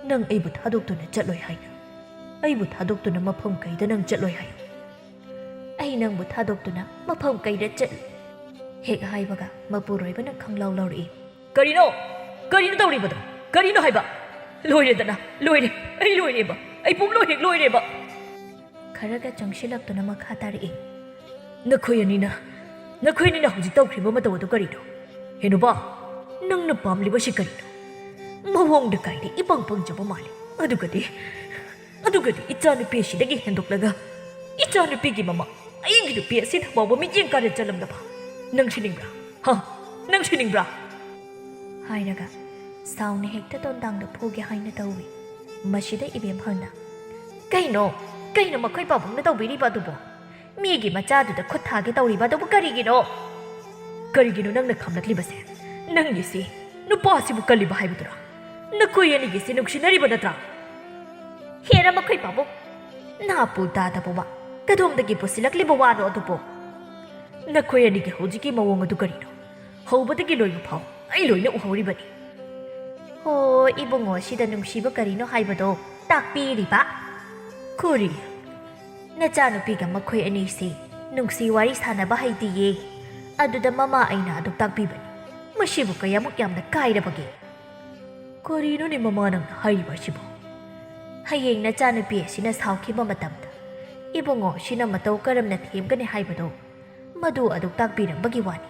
ꯅꯪ ꯑꯩꯕꯨ ꯊꯥꯗꯣꯛꯇꯨꯅ ꯆꯠꯂꯣꯏ ꯍꯥꯏꯅ? ꯑꯩꯕꯨ ꯊꯥꯗꯣꯛꯇꯨꯅ ꯃꯐꯝ ꯀꯩꯗ ꯅꯪ ꯆꯠꯂꯣꯏ ꯍꯥꯏꯌꯨ?" "ꯑꯩ ꯅꯪꯕꯨ ꯊꯥꯗꯣꯛꯇꯨꯅ ꯃꯐꯝ ꯀꯩꯗ ꯆꯠ-" ꯍꯦꯛ ꯍꯥꯏꯕꯒ ꯃꯄꯨꯔꯣꯏꯕꯅ ꯈꯪꯂꯥꯎ ꯂꯥꯎꯔꯛꯏ꯫ "ꯀꯔꯤꯅꯣ? ꯀꯔꯤꯅꯣ ꯇꯧꯔꯤꯕꯗꯣ? ꯀꯔꯤꯅꯣ ꯍꯥꯏꯕ? ꯂꯣꯏꯔꯦꯗꯅ, ꯂꯣꯏꯔꯦ꯫ ꯑꯩ ꯂꯣꯏꯔꯦꯕ꯫ ꯑꯩ ꯄꯨꯝꯂꯣꯏ ꯍꯦꯛ ꯂꯣꯏꯔꯦꯕ꯫" ꯈꯔꯒ ꯆꯪꯁꯤꯜꯂꯛꯇꯨꯅ ꯃꯈꯥ ꯇꯥꯔꯛꯏ꯫ "ꯅꯈꯣꯏ ꯑꯅꯤꯅ, ꯅꯈꯣꯏ ꯑꯅꯤꯅ ꯍꯧꯖꯤꯛ ꯇꯧꯈ꯭ꯔꯤꯕ ꯃꯇꯧ ꯑꯗꯨ ꯀꯔꯤꯅꯣ? "ꯍꯦ ꯅꯨꯄꯥ, ꯅꯪꯅ ꯄꯥꯝꯂꯤꯕꯁꯤ ꯀꯔꯤꯅꯣ? ꯃꯑꯣꯡꯗ ꯀꯥꯏꯗꯤ ꯏꯄꯪ ꯄꯪꯖꯕ ꯃꯥꯜꯂꯤ꯫ ꯑꯗꯨꯒꯗꯤ, ꯑꯗꯨꯒꯗꯤ ꯏꯆꯥꯅꯨꯄꯤ ꯑꯁꯤꯗꯒꯤ ꯍꯦꯟꯗꯣꯛꯂꯒ ꯏꯆꯥꯅꯨꯄꯤꯒꯤ ꯃꯃꯥ, ꯑꯩꯒꯤ ꯅꯨꯄꯤ ꯑꯁꯤꯗ ꯐꯥꯎꯕ ꯃꯤꯠꯌꯦꯡ ꯀꯥꯔ ꯆꯠꯂꯝꯗꯕ꯫ ꯅꯪ ꯁꯤꯅꯤꯡꯕ꯭ꯔꯥ? ꯍꯥ? ꯅꯪ ꯁꯤꯅꯤꯡꯕ꯭ꯔꯥ?" ꯍꯥꯏꯔꯒ ꯁꯥꯎꯅ ꯍꯦꯛꯇ ꯇꯣꯟꯗꯥꯡꯗ ꯐꯨꯒꯦ ꯍꯥꯏꯅ ꯇꯧꯏ꯫ ꯃꯁꯤꯗ ꯏꯕꯦꯝꯍꯜꯅ, "ꯀꯩꯅꯣ? ꯀꯩꯅꯣ ꯃꯈꯣꯏ ꯄꯥꯕꯨꯡꯅ ꯇꯧꯕꯤꯔꯤꯕ ꯑꯗꯨꯕꯣ? ꯃꯤꯒꯤ ꯃꯆꯥꯗꯨꯗ ꯈꯨꯠ ꯊꯥꯒꯦ ꯇꯧꯔꯤꯕ ꯑꯗꯨꯕꯨ ꯀꯔꯤꯒꯤꯅꯣ? ꯀꯔꯤꯒꯤꯅꯣ ꯅꯪꯅ ꯈꯥꯝꯂꯛꯂꯤꯕꯁꯦ? ꯅꯪꯒꯤꯁꯤ ꯅꯨꯄꯥꯁꯤꯕꯨ ꯀꯜꯂꯤꯕ ꯍꯥꯏꯕꯗꯨꯔꯥ? ꯅꯈꯣꯏ ꯑꯅꯤꯒꯤꯁꯤ ꯅꯨꯡꯁꯤꯅꯔꯤꯕ ꯅꯠꯇ꯭ꯔꯥ?" "ꯍꯦꯔꯥ ꯃꯈꯣꯏ ꯄꯥꯕꯨꯡ, ꯅꯥꯄꯨ ꯇꯥꯗꯕ ꯋꯥ ꯀꯗꯣꯝꯗꯒꯤ ꯄꯨꯁꯤꯜꯂꯛꯂꯤꯕ ꯋꯥꯅꯣ ꯑꯗꯨꯕꯨ? ꯅꯈꯣꯏ ꯑꯅꯤꯒꯤ ꯍꯧꯖꯤꯛꯀꯤ ꯃꯑꯣꯡ ꯑꯗꯨ ꯀꯔꯤꯅꯣ? ꯍꯧꯕꯗꯒꯤ ꯂꯣꯏꯕ ꯐꯥꯎ ꯑꯩ ꯂꯣꯏꯅ ꯎꯍꯧꯔꯤꯕꯅꯤ꯫ ꯍꯣ, ꯏꯕꯨꯡꯉꯣ ꯑꯁꯤꯗ ꯅꯨꯡꯁꯤꯕ ꯀꯔꯤꯅꯣ ꯍꯥꯏꯕꯗꯣ ꯇꯥꯛꯄꯤꯔꯤꯕ꯫ ꯈꯨꯔꯤ, ꯅꯆꯥꯅꯨꯄꯤꯒ ꯃꯈꯣꯏ ꯑꯅꯤꯁꯤ ꯅꯨꯡꯁꯤ ꯋꯥꯔꯤ ꯁꯥꯟꯅꯕ ꯍꯩꯇꯤꯌꯦ꯫ ꯑꯗꯨꯗ ꯃꯃꯥ ꯑꯩꯅ ꯑꯗꯨ ꯇꯥꯛꯄꯤꯕꯅꯤ꯫ ꯃꯁꯤꯕꯨ ꯀꯌꯥꯃꯨꯛ ꯌꯥꯝꯅ ꯀꯥꯏꯔꯕꯒꯦ?" "ꯀꯔꯤꯅꯣꯅꯦ ꯃꯃꯥ ꯅꯪꯅ ꯍꯥꯏꯔꯤꯕ ꯑꯁꯤꯕꯣ?" "ꯍꯌꯦꯡ ꯅꯆꯥꯅꯨꯄꯤ ꯑꯁꯤꯅ ꯁꯥꯎꯈꯤꯕ ꯃꯇꯝꯗ ꯏꯕꯨꯡꯉꯣ ꯑꯁꯤꯅ ꯃꯇꯧ ꯀꯔꯝꯅ ꯊꯦꯝꯒꯅꯤ ꯍꯥꯏꯕꯗꯣ ꯃꯗꯨ ꯑꯗꯨ ꯇꯥꯛꯄꯤꯔꯝꯕꯒꯤ ꯋꯥꯅꯤ꯫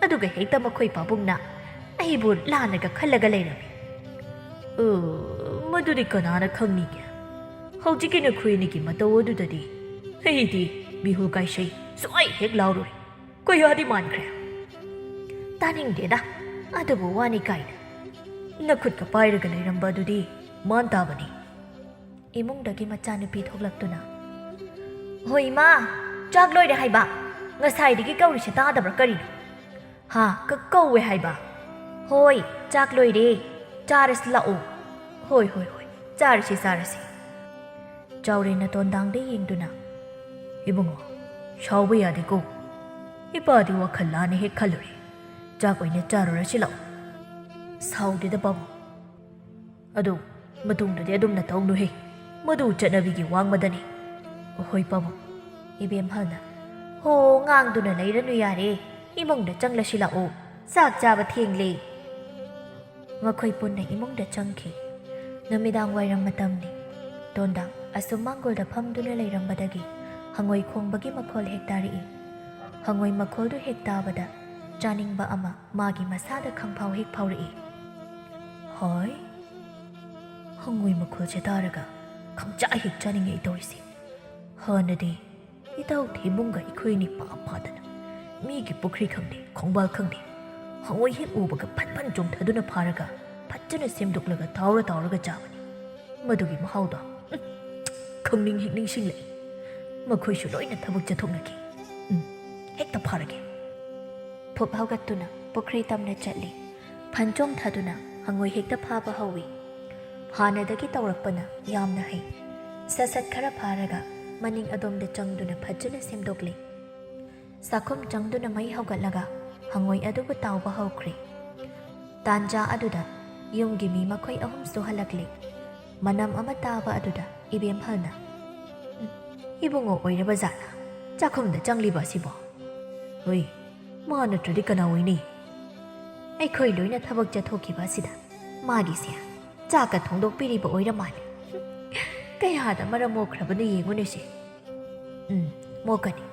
ꯑꯗꯨꯒ ꯍꯦꯛꯇ ꯃꯈꯣꯏ ꯄꯥꯕꯨꯡꯅ ꯑꯩꯕꯨ ꯂꯥꯟꯅꯒ ꯈꯜꯂꯒ ꯂꯩꯔꯝꯃꯤ꯫" "ꯑ, ꯃꯗꯨꯗꯤ ꯀꯅꯥꯅ ꯈꯪꯅꯤꯒꯦ? ꯍꯧꯖꯤꯛꯀꯤ ꯅꯈꯣꯏ ꯑꯅꯤꯒꯤ ꯃꯇꯧ ꯑꯗꯨꯗꯗꯤ ꯑꯩꯗꯤ ꯕꯤꯍꯨ ꯀꯥꯏꯁꯩ ꯁꯨꯛꯍꯩ ꯍꯦꯛ ꯂꯥꯎꯔꯣꯏ꯫ ꯀꯌꯥꯗꯤ ꯃꯥꯟꯈ꯭ꯔꯦ꯫" "ꯇꯥꯅꯤꯡꯗꯦꯗ, ꯑꯗꯨꯕꯨ ꯋꯥꯅꯤ ꯀꯥꯏꯅ꯫ ꯅꯈꯨꯠꯀ ꯄꯥꯏꯔꯒ ꯂꯩꯔꯝꯕ ꯑꯗꯨꯗꯤ ꯃꯥꯟ ꯇꯥꯕꯅꯤ꯫" ꯏꯃꯨꯡꯗꯒꯤ ꯃꯆꯥꯅꯨꯄꯤ ꯊꯣꯛꯂꯛꯇꯨꯅ, "ꯍꯣꯏ ꯏꯃꯥ, ꯆꯥꯛ ꯂꯣꯏꯔꯦ ꯍꯥꯏꯕ꯫ ꯉꯁꯥꯏꯗꯒꯤ ꯀꯧꯔꯤꯁꯦ ꯇꯥꯗꯕ꯭ꯔꯥ ꯀꯔꯤꯅꯣ?" "ꯍꯥ, ꯀ-, ꯀꯧꯋꯦ ꯍꯥꯏꯕ?" "ꯍꯣꯏ, ꯆꯥꯛ ꯂꯣꯏꯔꯦ, ꯆꯥꯔꯁꯤ ꯂꯥꯛꯑꯣ꯫" "ꯍꯣꯏ, ꯍꯣꯏ, ꯍꯣꯏ, ꯆꯥꯔꯁꯤ, ꯆꯥꯔꯁꯤ꯫" ꯆꯥꯎꯔꯦꯟꯅ ꯇꯣꯟꯗꯥꯡꯗ ꯌꯦꯡꯗꯨꯅ, "ꯏꯕꯨꯡꯉꯣ, ꯁꯥꯎꯕ ꯌꯥꯗꯦꯀꯣ꯫ ꯏꯄꯥꯗꯤ ꯋꯥꯈꯜ ꯂꯥꯟꯅ ꯍꯦꯛ ꯈꯜꯂꯨꯔꯦ꯫ ꯆꯥꯛ ꯑꯣꯏꯅ ꯆꯥꯔꯨꯔꯁꯤ ꯂꯥꯛꯑꯣ꯫" "ꯁꯥꯎꯗꯦꯗ ꯄꯥꯕꯨꯡ꯫ ꯑꯗꯨ ꯃꯇꯨꯡꯗꯗꯤ ꯑꯗꯨꯝꯅ ꯇꯧꯅꯨꯍꯦ꯫ ꯃꯗꯨ ꯆꯠꯅꯕꯤꯒꯤ ꯋꯥꯡꯃꯗꯅꯤ꯫" "ꯍꯣꯏ ꯄꯥꯕꯨꯡ꯫" ꯏꯕꯦꯝꯍꯜꯅ, "ꯍꯣ, ꯉꯥꯡꯗꯨꯅ ꯂꯩꯔꯅꯨ ꯌꯥꯔꯦ꯫ ꯏꯃꯨꯡꯗ ꯆꯪꯂꯁꯤ ꯂꯥꯛꯑꯣ꯫ ꯆꯥꯛ ꯆꯥꯕ ꯊꯦꯡꯂꯦ꯫" ꯃꯈꯣꯏ ꯄꯨꯟꯅ ꯏꯃꯨꯡꯗ ꯆꯪꯈꯤ꯫ ꯅꯨꯃꯤꯗꯥꯡ ꯋꯥꯏꯔꯝ ꯃꯇꯝꯅꯤ꯫ ꯇꯣꯟꯗꯥꯡ ꯑꯁꯨꯝ ꯃꯥꯡꯒꯣꯜꯗ ꯐꯝꯗꯨꯅ ꯂꯩꯔꯝꯕꯗꯒꯤ ꯍꯉꯣꯏ ꯈꯣꯡꯕꯒꯤ ꯃꯈꯣꯜ ꯍꯦꯛ ꯇꯥꯔꯛꯏ꯫ ꯍꯉꯣꯏ ꯃꯈꯣꯜꯗꯨ ꯍꯦꯛ ꯇꯥꯕꯗ ꯆꯥꯅꯤꯡꯕ ꯑꯃ ꯃꯥꯒꯤ ꯃꯁꯥꯗ ꯈꯪꯐꯥꯎ ꯍꯦꯛ ꯐꯥꯎꯔꯛꯏ꯫ ꯍꯣꯏ, ꯍꯪꯉꯣꯏ ꯃꯈꯣꯜꯁꯦ ꯇꯥꯔꯒ ꯈꯪꯆꯥ ꯍꯦꯛ ꯆꯥꯅꯤꯡꯉꯛꯏ ꯇꯧꯔꯤꯁꯦ꯫ ꯍꯥꯟꯅꯗꯤ ꯏꯇꯥꯎ ꯊꯦꯝꯕꯨꯡꯒ ꯑꯩꯈꯣꯏꯅꯤ ꯄꯥꯞ ꯐꯥꯗꯅ ꯃꯤꯒꯤ ꯄꯨꯈ꯭ꯔꯤ ꯈꯪꯗꯦ, ꯈꯣꯡꯕꯥꯜ ꯈꯪꯗꯦ, ꯍꯪꯉꯣꯏ ꯍꯦꯛ ꯎꯕꯒ ꯐꯟ ꯐꯟ ꯆꯣꯡꯊꯗꯨꯅ ꯐꯥꯔꯒ ꯐꯖꯅ ꯁꯦꯝꯗꯣꯛꯂꯒ ꯇꯥꯎꯔ ꯇꯥꯎꯔꯒ ꯆꯥꯕꯅꯤ꯫ ꯃꯗꯨꯒꯤ ꯃꯍꯥꯎꯗꯣ, ꯎꯝ, ꯈꯪꯅꯤꯡ ꯍꯦꯛ ꯅꯤꯡꯁꯤꯡꯂꯛꯏ꯫ ꯃꯈꯣꯏꯁꯨ ꯂꯣꯏꯅ ꯊꯕꯛ ꯆꯠꯊꯣꯛꯅꯈꯤ꯫ ꯎꯝ, ꯍꯦꯛꯇ ꯐꯥꯔꯒꯦ꯫ ꯐꯨꯞ ꯍꯧꯒꯠꯇꯨꯅ ꯄꯨꯈ꯭ꯔꯤ ꯇꯝꯅ ꯆꯠꯂꯤ꯫ ꯐꯟ ꯆꯣꯡꯊꯗꯨꯅ ꯍꯪꯉꯣꯏ ꯍꯦꯛꯇ ꯐꯥꯕ ꯍꯧꯏ꯫ ꯍꯥꯟꯅꯗꯒꯤ ꯇꯧꯔꯛꯄꯅ ꯌꯥꯝꯅ ꯍꯩ꯫ ꯁꯠ ꯁꯠ ꯈꯔ ꯐꯥꯔꯒ ꯃꯅꯤꯡ ꯑꯗꯣꯝꯗ ꯆꯪꯗꯨꯅ ꯐꯖꯅ ꯁꯦꯝꯗꯣꯛꯂꯤ꯫ ꯆꯥꯛꯈꯨꯝ ꯆꯪꯗꯨꯅ ꯃꯩ ꯍꯧꯒꯠꯂꯒ ꯍꯪꯉꯣꯏ ꯑꯗꯨꯕꯨ ꯇꯥꯎꯕ ꯍꯧꯈ꯭ꯔꯦ꯫ ꯇꯥꯟꯖꯥ ꯑꯗꯨꯗ ꯌꯨꯝꯒꯤ ꯃꯤ ꯃꯈꯣꯏ ꯑꯍꯨꯝꯁꯨ ꯍꯜꯂꯛꯂꯦ꯫ ꯃꯅꯝ ꯑꯃ ꯇꯥꯕ ꯑꯗꯨꯗ ꯏꯕꯦꯝꯍꯜꯅ, "ꯎꯝ, ꯏꯕꯨꯡꯉꯣ ꯑꯣꯏꯔꯕ ꯖꯥꯠꯂ ꯆꯥꯛꯈꯨꯝꯗ ꯆꯪꯂꯤꯕ ꯑꯁꯤꯕꯣ? ꯍꯣꯏ, ꯃꯥ ꯅꯠꯇ꯭ꯔꯗꯤ ꯀꯅꯥ ꯑꯣꯏꯅꯤ? ꯑꯩꯈꯣꯏ ꯂꯣꯏꯅ ꯊꯕꯛ ꯆꯠꯊꯣꯛꯈꯤꯕ ꯑꯁꯤꯗ ꯃꯥꯒꯤꯁꯦ ꯆꯥꯛꯀ ꯊꯣꯡꯗꯣꯛꯄꯤꯔꯤꯕ ꯑꯣꯏꯔ ꯃꯥꯜꯂꯦ꯫ ꯀꯌꯥꯗ ꯃꯔꯝ ꯃꯣꯛꯈ꯭ꯔꯕꯅꯣ ꯌꯦꯡꯉꯨꯅꯦꯁꯦ꯫ ꯎꯝ, ꯃꯣꯛꯀꯅꯤ꯫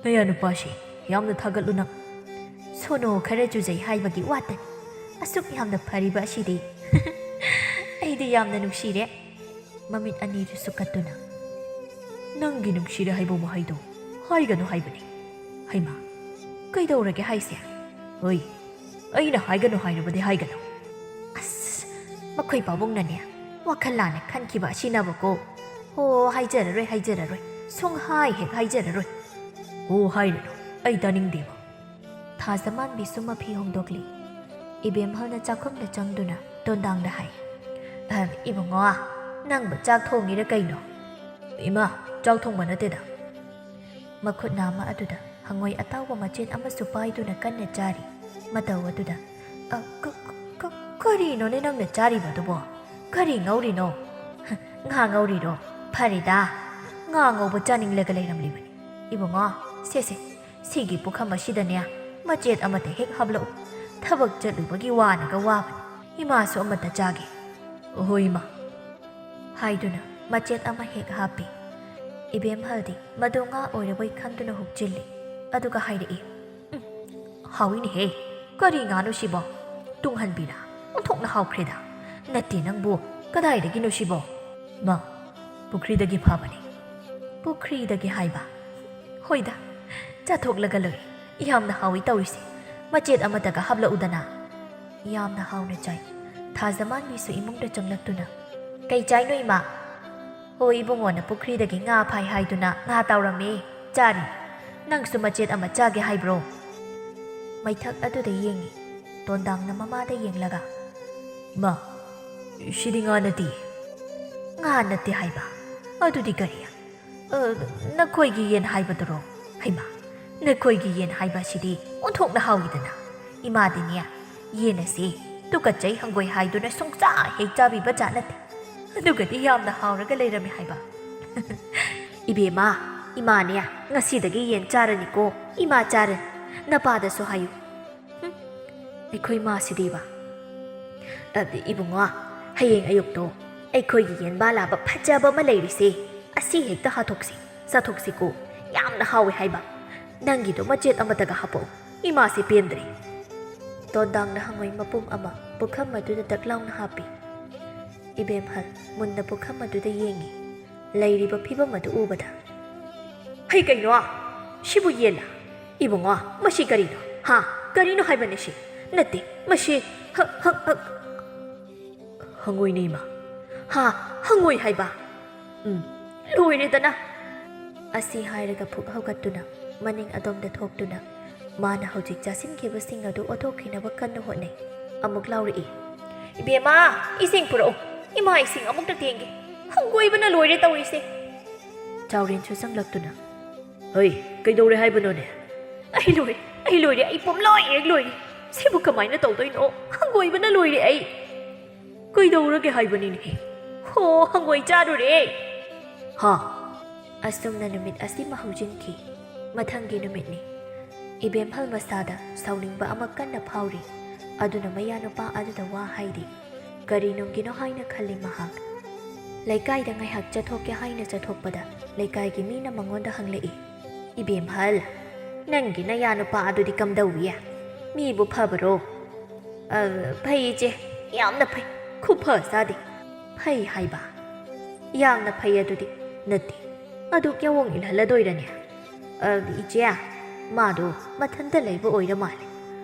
ꯅꯌꯥ ꯅꯨꯄꯥꯁꯤ ꯌꯥꯝꯅ ꯊꯥꯒꯠꯂꯨ ꯅꯪ꯫ ꯁꯣꯅꯣ ꯈꯔ ꯆꯨꯖꯩ ꯍꯥꯏꯕꯒꯤ ꯋꯥꯇꯅꯤ꯫ ꯑꯁꯨꯛ ꯌꯥꯝꯅ ꯐꯔꯤꯕ ꯑꯁꯤꯗꯤ꯫ ꯑꯩꯗꯤ ꯌꯥꯝꯅ ꯅꯨꯡꯁꯤꯔꯦ꯫" ꯃꯃꯤꯠ ꯑꯅꯤꯗꯨ ꯁꯨꯛꯀꯠꯇꯨꯅ, "ꯅꯪꯒꯤ ꯅꯨꯡꯁꯤꯔꯦ ꯍꯥꯏꯕ ꯋꯥꯍꯩꯗꯣ ꯍꯥꯏꯒꯅꯨ ꯍꯥꯏꯕꯅꯤ꯫" ꯍꯩꯃꯥ, ꯀꯩꯗꯧꯔꯒꯦ ꯍꯥꯏꯁꯦ? ꯍꯣꯏ, ꯑꯩꯅ ꯍꯥꯏꯒꯅꯨ ꯍꯥꯏꯔꯕꯗꯤ ꯍꯥꯏꯒꯅꯨ꯫ ꯑꯁ, ꯃꯈꯣꯏ ꯄꯥꯕꯨꯡꯅꯅꯦ ꯋꯥꯈꯜ ꯂꯥꯟꯅ ꯈꯟꯈꯤꯕ ꯑꯁꯤꯅꯕꯀꯣ꯫ ꯍꯣ, ꯍꯥꯏꯖꯔꯔꯣꯏ, ꯍꯥꯏꯖꯔꯔꯣꯏ, ꯁꯨꯡꯍꯥꯏ ꯍꯦꯛ ꯍꯥꯏꯖꯔꯔꯣꯏ꯫ ꯍꯣ ꯍꯥꯏꯔꯅꯨ, ꯑꯩ ꯇꯥꯅꯤꯡꯗꯦꯕ꯫ ꯊꯥꯖꯃꯥꯟꯕꯤꯁꯨ ꯃꯐꯤ ꯍꯣꯡꯗꯣꯛꯂꯤ꯫ ꯏꯕꯦꯝꯍꯜꯅ ꯆꯥꯛꯈꯨꯝꯗ ꯆꯪꯗꯨꯅ ꯇꯣꯟꯗꯥꯡꯗ ꯍꯥꯏ, "ꯑꯍꯝ, ꯏꯕꯨꯡꯉꯣ, ꯅꯪꯕꯨ ꯆꯥꯛ ꯊꯣꯡꯉꯤꯔ ꯀꯩꯅꯣ?" "ꯏꯃꯥ, ꯆꯥꯛ ꯊꯣꯡꯕ ꯅꯠꯇꯦꯗ꯫" ꯃꯈꯨꯠ ꯅꯥꯝꯃ ꯑꯗꯨꯗ ꯍꯪꯉꯣꯏ ꯑꯇꯥꯎꯕ ꯃꯆꯦꯠ ꯑꯃꯁꯨ ꯄꯥꯏꯗꯨꯅ ꯀꯟꯅ ꯆꯥꯔꯤ꯫ ꯃꯇꯧ ꯑꯗꯨꯗ, "ꯑ, ꯀ-, ꯀ-, ꯀ-, ꯀꯔꯤꯅꯣꯅꯦ ꯅꯪꯅ ꯆꯥꯔꯤꯕꯗꯨꯕꯣ? ꯀꯔꯤ ꯉꯧꯔꯤꯅꯣ?" "ꯉꯥ ꯉꯧꯔꯤꯔꯣ? ꯐꯔꯦꯗ, ꯉꯥ ꯉꯧꯕ ꯆꯥꯅꯤꯡꯂꯒ ꯂꯩꯔꯝꯂꯤꯕꯅꯤ꯫ ꯏꯕꯨꯡꯉꯣ, ꯁꯦ, ꯁꯦ, ꯁꯤꯒꯤ ꯄꯨꯈꯝ ꯑꯁꯤꯗꯅꯦ ꯃꯆꯦꯠ ꯑꯃꯠꯇ ꯍꯦꯛ ꯍꯥꯞꯂꯛꯎ꯫ ꯊꯕꯛ ꯆꯠꯂꯨꯕꯒꯤ ꯋꯥꯅꯒ ꯋꯥꯕꯅꯤ꯫ ꯏꯃꯥꯁꯨ ꯑꯃꯠꯇ ꯆꯥꯒꯦ꯫" "ꯍꯣꯏ, ꯏꯃꯥ꯫" ꯍꯥꯏꯗꯨꯅ ꯃꯆꯦꯠ ꯑꯃ ꯍꯦꯛ ꯍꯥꯞꯄꯤ꯫ ꯏꯕꯦꯝꯍꯜꯗꯤ ꯃꯗꯨ ꯉꯥ ꯑꯣꯏꯔꯕꯣꯏ ꯈꯟꯗꯨꯅ ꯍꯨꯛꯆꯤꯜꯂꯤ꯫ ꯑꯗꯨꯒ ꯍꯥꯏꯔꯛꯏ, "ꯎꯝ, ꯍꯥꯎꯏꯅꯦꯍꯦ꯫ ꯀꯔꯤ ꯉꯥꯅꯣ ꯁꯤꯕꯣ? ꯇꯨꯡꯍꯟꯕꯤꯔꯥ? ꯑꯣꯟꯊꯣꯛꯅ ꯍꯥꯎꯈ꯭ꯔꯦꯗ꯫ ꯅꯠꯇꯦ ꯅꯪꯕꯨ, ꯀꯗꯥꯏꯗꯒꯤꯅꯣ ꯁꯤꯕꯣ? ꯃꯥ, ꯄꯨꯈ꯭ꯔꯤꯗꯒꯤ ꯐꯥꯕꯅꯤ꯫ ꯄꯨꯈ꯭ꯔꯤꯗꯒꯤ ꯍꯥꯏꯕ? ꯍꯣꯏꯗ, ꯆꯥꯊꯣꯛꯂꯒ ꯂꯣꯏꯔꯦ꯫ ꯌꯥꯝꯅ ꯍꯥꯎꯏ ꯇꯧꯔꯤꯁꯦ꯫ ꯃꯆꯦꯠ ꯑꯃꯇꯒ ꯍꯥꯞꯂꯛꯎꯗꯅ꯫ ꯌꯥꯝꯅ ꯍꯥꯎꯅ ꯆꯥꯏ꯫ ꯊꯥꯖꯃꯥꯟꯕꯤꯁꯨ ꯏꯃꯨꯡꯗ ꯆꯪꯂꯛꯇꯨꯅ, "ꯀꯩ ꯆꯥꯏꯅꯣ ꯏꯃꯥ?" "ꯑꯣ, ꯏꯕꯨꯡꯉꯣꯅ ꯄꯨꯈ꯭ꯔꯤꯗꯒꯤ ꯉꯥ ꯐꯥꯏ ꯍꯥꯏꯗꯨꯅ ꯉꯥ ꯇꯥꯎꯔꯝꯃꯦ, ꯆꯥꯔꯤ꯫ ꯅꯪꯁꯨ ꯃꯆꯦꯠ ꯑꯃ ꯆꯥꯒꯦ ꯍꯥꯏꯕ꯭ꯔꯣ?" ꯃꯩꯊꯛ ꯑꯗꯨꯗ ꯌꯦꯡꯉꯤ꯫ ꯇꯣꯟꯗꯥꯡꯅ ꯃꯃꯥꯗ ꯌꯦꯡꯂꯒ, "ꯏꯃꯥ, ꯁꯤꯗꯤ ꯉꯥ ꯅꯠꯇꯦ꯫" "ꯉꯥ ꯅꯠꯇꯦ ꯍꯥꯏꯕ? ꯑꯗꯨꯗꯤ ꯀꯔꯤ?" "ꯑ, ꯅꯈꯣꯏꯒꯤ ꯌꯦꯟ ꯍꯥꯏꯕꯗꯨꯔꯣ? ꯍꯩꯃꯥ, ꯅꯈꯣꯏꯒꯤ ꯌꯦꯟ ꯍꯥꯏꯕ ꯑꯁꯤꯗꯤ ꯑꯣꯟꯊꯣꯛꯅ ꯍꯥꯎꯏꯗꯅ꯫ ꯏꯃꯥꯗꯤꯅꯦ, ꯌꯦꯟ ꯑꯁꯤ ꯇꯨꯀꯠꯆꯩ, ꯍꯪꯒꯣꯏ ꯍꯥꯏꯗꯨꯅ ꯁꯨꯡꯆꯥ ꯍꯦꯛ ꯆꯥꯕꯤꯕ ꯖꯥꯠ ꯅꯠꯇꯦ꯫ ꯑꯗꯨꯒꯗꯤ ꯌꯥꯝꯅ ꯍꯥꯎꯔꯒ ꯂꯩꯔꯝꯃꯤ ꯍꯥꯏꯕ꯫" "ꯏꯕꯦꯝꯃ, ꯏꯃꯥꯅꯦ, ꯉꯁꯤꯗꯒꯤ ꯌꯦꯟ ꯆꯥꯔꯅꯤꯀꯣ꯫ ꯏꯃꯥ ꯆꯥꯔꯅꯤ꯫ ꯅꯄꯥꯗꯁꯨ ꯍꯥꯏꯌꯨ꯫" "ꯍꯨꯝ, ꯑꯩꯈꯣꯏ ꯃꯥꯁꯤꯗꯤꯕ꯫" "ꯑ, ꯏꯕꯨꯡꯉꯣ, ꯍꯌꯦꯡ ꯑꯌꯨꯛꯇꯣ ꯑꯩꯈꯣꯏꯒꯤ ꯌꯦꯟꯕꯥ ꯂꯥꯕ ꯐꯖꯕ ꯑꯃ ꯂꯩꯔꯤꯁꯦ, ꯑꯁꯤ ꯍꯦꯛꯇ ꯍꯥꯊꯣꯛꯁꯤ, ꯆꯥꯊꯣꯛꯁꯤꯀꯣ꯫ ꯌꯥꯝꯅ ꯍꯥꯎꯋꯦ ꯍꯥꯏꯕ꯫ ꯅꯪꯒꯤꯗꯣ ꯃꯆꯦꯠ ꯑꯃꯇꯒ ꯍꯥꯞꯄꯛꯎ꯫ ꯏꯃꯥꯁꯦ ꯄꯦꯟꯗ꯭ꯔꯦ꯫" ꯇꯣꯟꯗꯥꯡꯅ ꯍꯪꯉꯣꯏ ꯃꯄꯨꯝ ꯑꯃ ꯄꯨꯈꯝ ꯑꯗꯨꯗ ꯗꯛ ꯂꯥꯎꯅ ꯍꯥꯞꯄꯤ꯫ ꯏꯕꯦꯝꯍꯜ ꯃꯨꯟꯅ ꯄꯨꯈꯝ ꯑꯗꯨꯗ ꯌꯦꯡꯉꯤ꯫ ꯂꯩꯔꯤꯕ ꯐꯤꯕꯝ ꯑꯗꯨ ꯎꯕꯗ, "ꯍꯩ ꯀꯩꯅꯣ? ꯁꯤꯕꯨ ꯌꯦꯟꯂ? ꯏꯕꯨꯡꯉꯣ, ꯃꯁꯤ ꯀꯔꯤꯅꯣ? ꯍꯥ? ꯀꯔꯤꯅꯣ ꯍꯥꯏꯕꯅꯤ ꯁꯤ? ꯅꯠꯇꯦ, ꯃꯁꯤ ꯍ-, ꯍ-, ꯍ-, ꯍꯪꯉꯣꯏꯅꯦ ꯏꯃꯥ꯫" "ꯍꯥ? ꯍꯪꯉꯣꯏ ꯍꯥꯏꯕ? ꯎꯝ, ꯂꯣꯏꯔꯦꯗꯅ!" ꯑꯁꯤ ꯍꯥꯏꯔꯒ ꯐꯨꯛ ꯍꯧꯒꯠꯇꯨꯅ ꯃꯅꯤꯡ ꯑꯗꯣꯝꯗ ꯊꯣꯛꯇꯨꯅ ꯃꯥꯅ ꯍꯧꯖꯤꯛ ꯆꯥꯁꯤꯟꯈꯤꯕꯁꯤꯡ ꯑꯗꯨ ꯑꯣꯊꯣꯛꯈꯤꯅꯕ ꯀꯟꯅ ꯍꯣꯠꯅꯩ꯫ ꯑꯃꯨꯛ ꯂꯥꯎꯔꯛꯏ, "ꯏꯕꯦꯝꯃ, ꯏꯁꯤꯡ ꯄꯨꯔꯛꯎ꯫ ꯏꯃꯥ, ꯏꯁꯤꯡ ꯑꯃꯨꯛꯇ ꯇꯦꯡꯒꯦ꯫ ꯍꯪꯒꯣꯏꯕꯅ ꯂꯣꯏꯔꯦ ꯇꯧꯔꯤꯁꯦ꯫" ꯆꯥꯎꯔꯦꯟꯁꯨ ꯆꯪꯂꯛꯇꯨꯅ, "ꯍꯩ, ꯀꯩꯗꯧꯔꯦ ꯍꯥꯏꯕꯅꯣꯅꯦ?" "ꯑꯩ ꯂꯣꯏꯔꯦ, ꯑꯩ ꯂꯣꯏꯔꯦ, ꯑꯩ ꯄꯨꯝꯂꯣꯏ ꯍꯦꯛ ꯂꯣꯏꯔꯦ꯫ ꯁꯤꯕꯨ ꯀꯃꯥꯏꯅ ꯇꯧꯗꯣꯏꯅꯣ? ꯍꯪꯒꯣꯏꯕꯅ ꯂꯣꯏꯔꯦ ꯑꯩ꯫" "ꯀꯩꯗꯧꯔꯒꯦ ꯍꯥꯏꯕꯅꯤꯅꯦ?" "ꯍꯣ, ꯍꯪꯒꯣꯏ ꯆꯥꯔꯨꯔꯦ꯫" "ꯍꯥ?" ꯑꯁꯨꯝꯅ ꯅꯨꯃꯤꯠ ꯑꯁꯤꯃ ꯍꯧꯖꯤꯟꯈꯤ꯫ ꯃꯊꯪꯒꯤ ꯅꯨꯃꯤꯠꯅꯤ꯫ ꯏꯕꯦꯝꯍꯜ ꯃꯁꯥꯗ ꯁꯥꯎꯅꯤꯡꯕ ꯑꯃ ꯀꯟꯅ ꯐꯥꯎꯔꯤ꯫ ꯑꯗꯨꯅ ꯃꯌꯥꯅꯨꯄꯥ ꯑꯗꯨꯗ ꯋꯥ ꯍꯥꯏꯔꯤ꯫ ꯀꯔꯤ ꯅꯨꯡꯒꯤꯅꯣ ꯍꯥꯏꯅ ꯈꯜꯂꯤ ꯃꯍꯥꯛ꯫ ꯂꯩꯀꯥꯏꯗ ꯉꯥꯏꯍꯥꯛ ꯆꯠꯊꯣꯛꯀꯦ ꯍꯥꯏꯅ ꯆꯠꯊꯣꯛꯄꯗ ꯂꯩꯀꯥꯏꯒꯤ ꯃꯤꯅ ꯃꯉꯣꯟꯗ ꯍꯪꯂꯛꯏ, "ꯏꯕꯦꯝꯍꯜ, "ꯅꯪꯒꯤ ꯅꯌꯥ ꯅꯨꯄꯥ ꯑꯗꯨꯗꯤ ꯀꯝꯗꯧꯏ? ꯃꯤꯕꯨ ꯐꯕꯔꯣ?" "ꯑ, ꯐꯩ ꯏꯆꯦ, ꯌꯥꯝꯅ ꯐꯩ, ꯈꯨꯐ ꯆꯥꯗꯦ꯫ ꯐꯩ ꯍꯥꯏꯕ? ꯌꯥꯝꯅ ꯐꯩ ꯑꯗꯨꯗꯤ꯫ ꯅꯠꯇꯦ, ꯑꯗꯨꯛ ꯌꯥꯋꯣꯡ ꯏꯜꯍꯜꯂꯗꯣꯏꯔꯅꯦ?" "ꯑ, ꯏꯆꯦ, ꯃꯥꯗꯣ ꯃꯊꯟꯇ ꯂꯩꯕ ꯑꯣꯏꯔ ꯃꯥꯜꯂꯦ꯫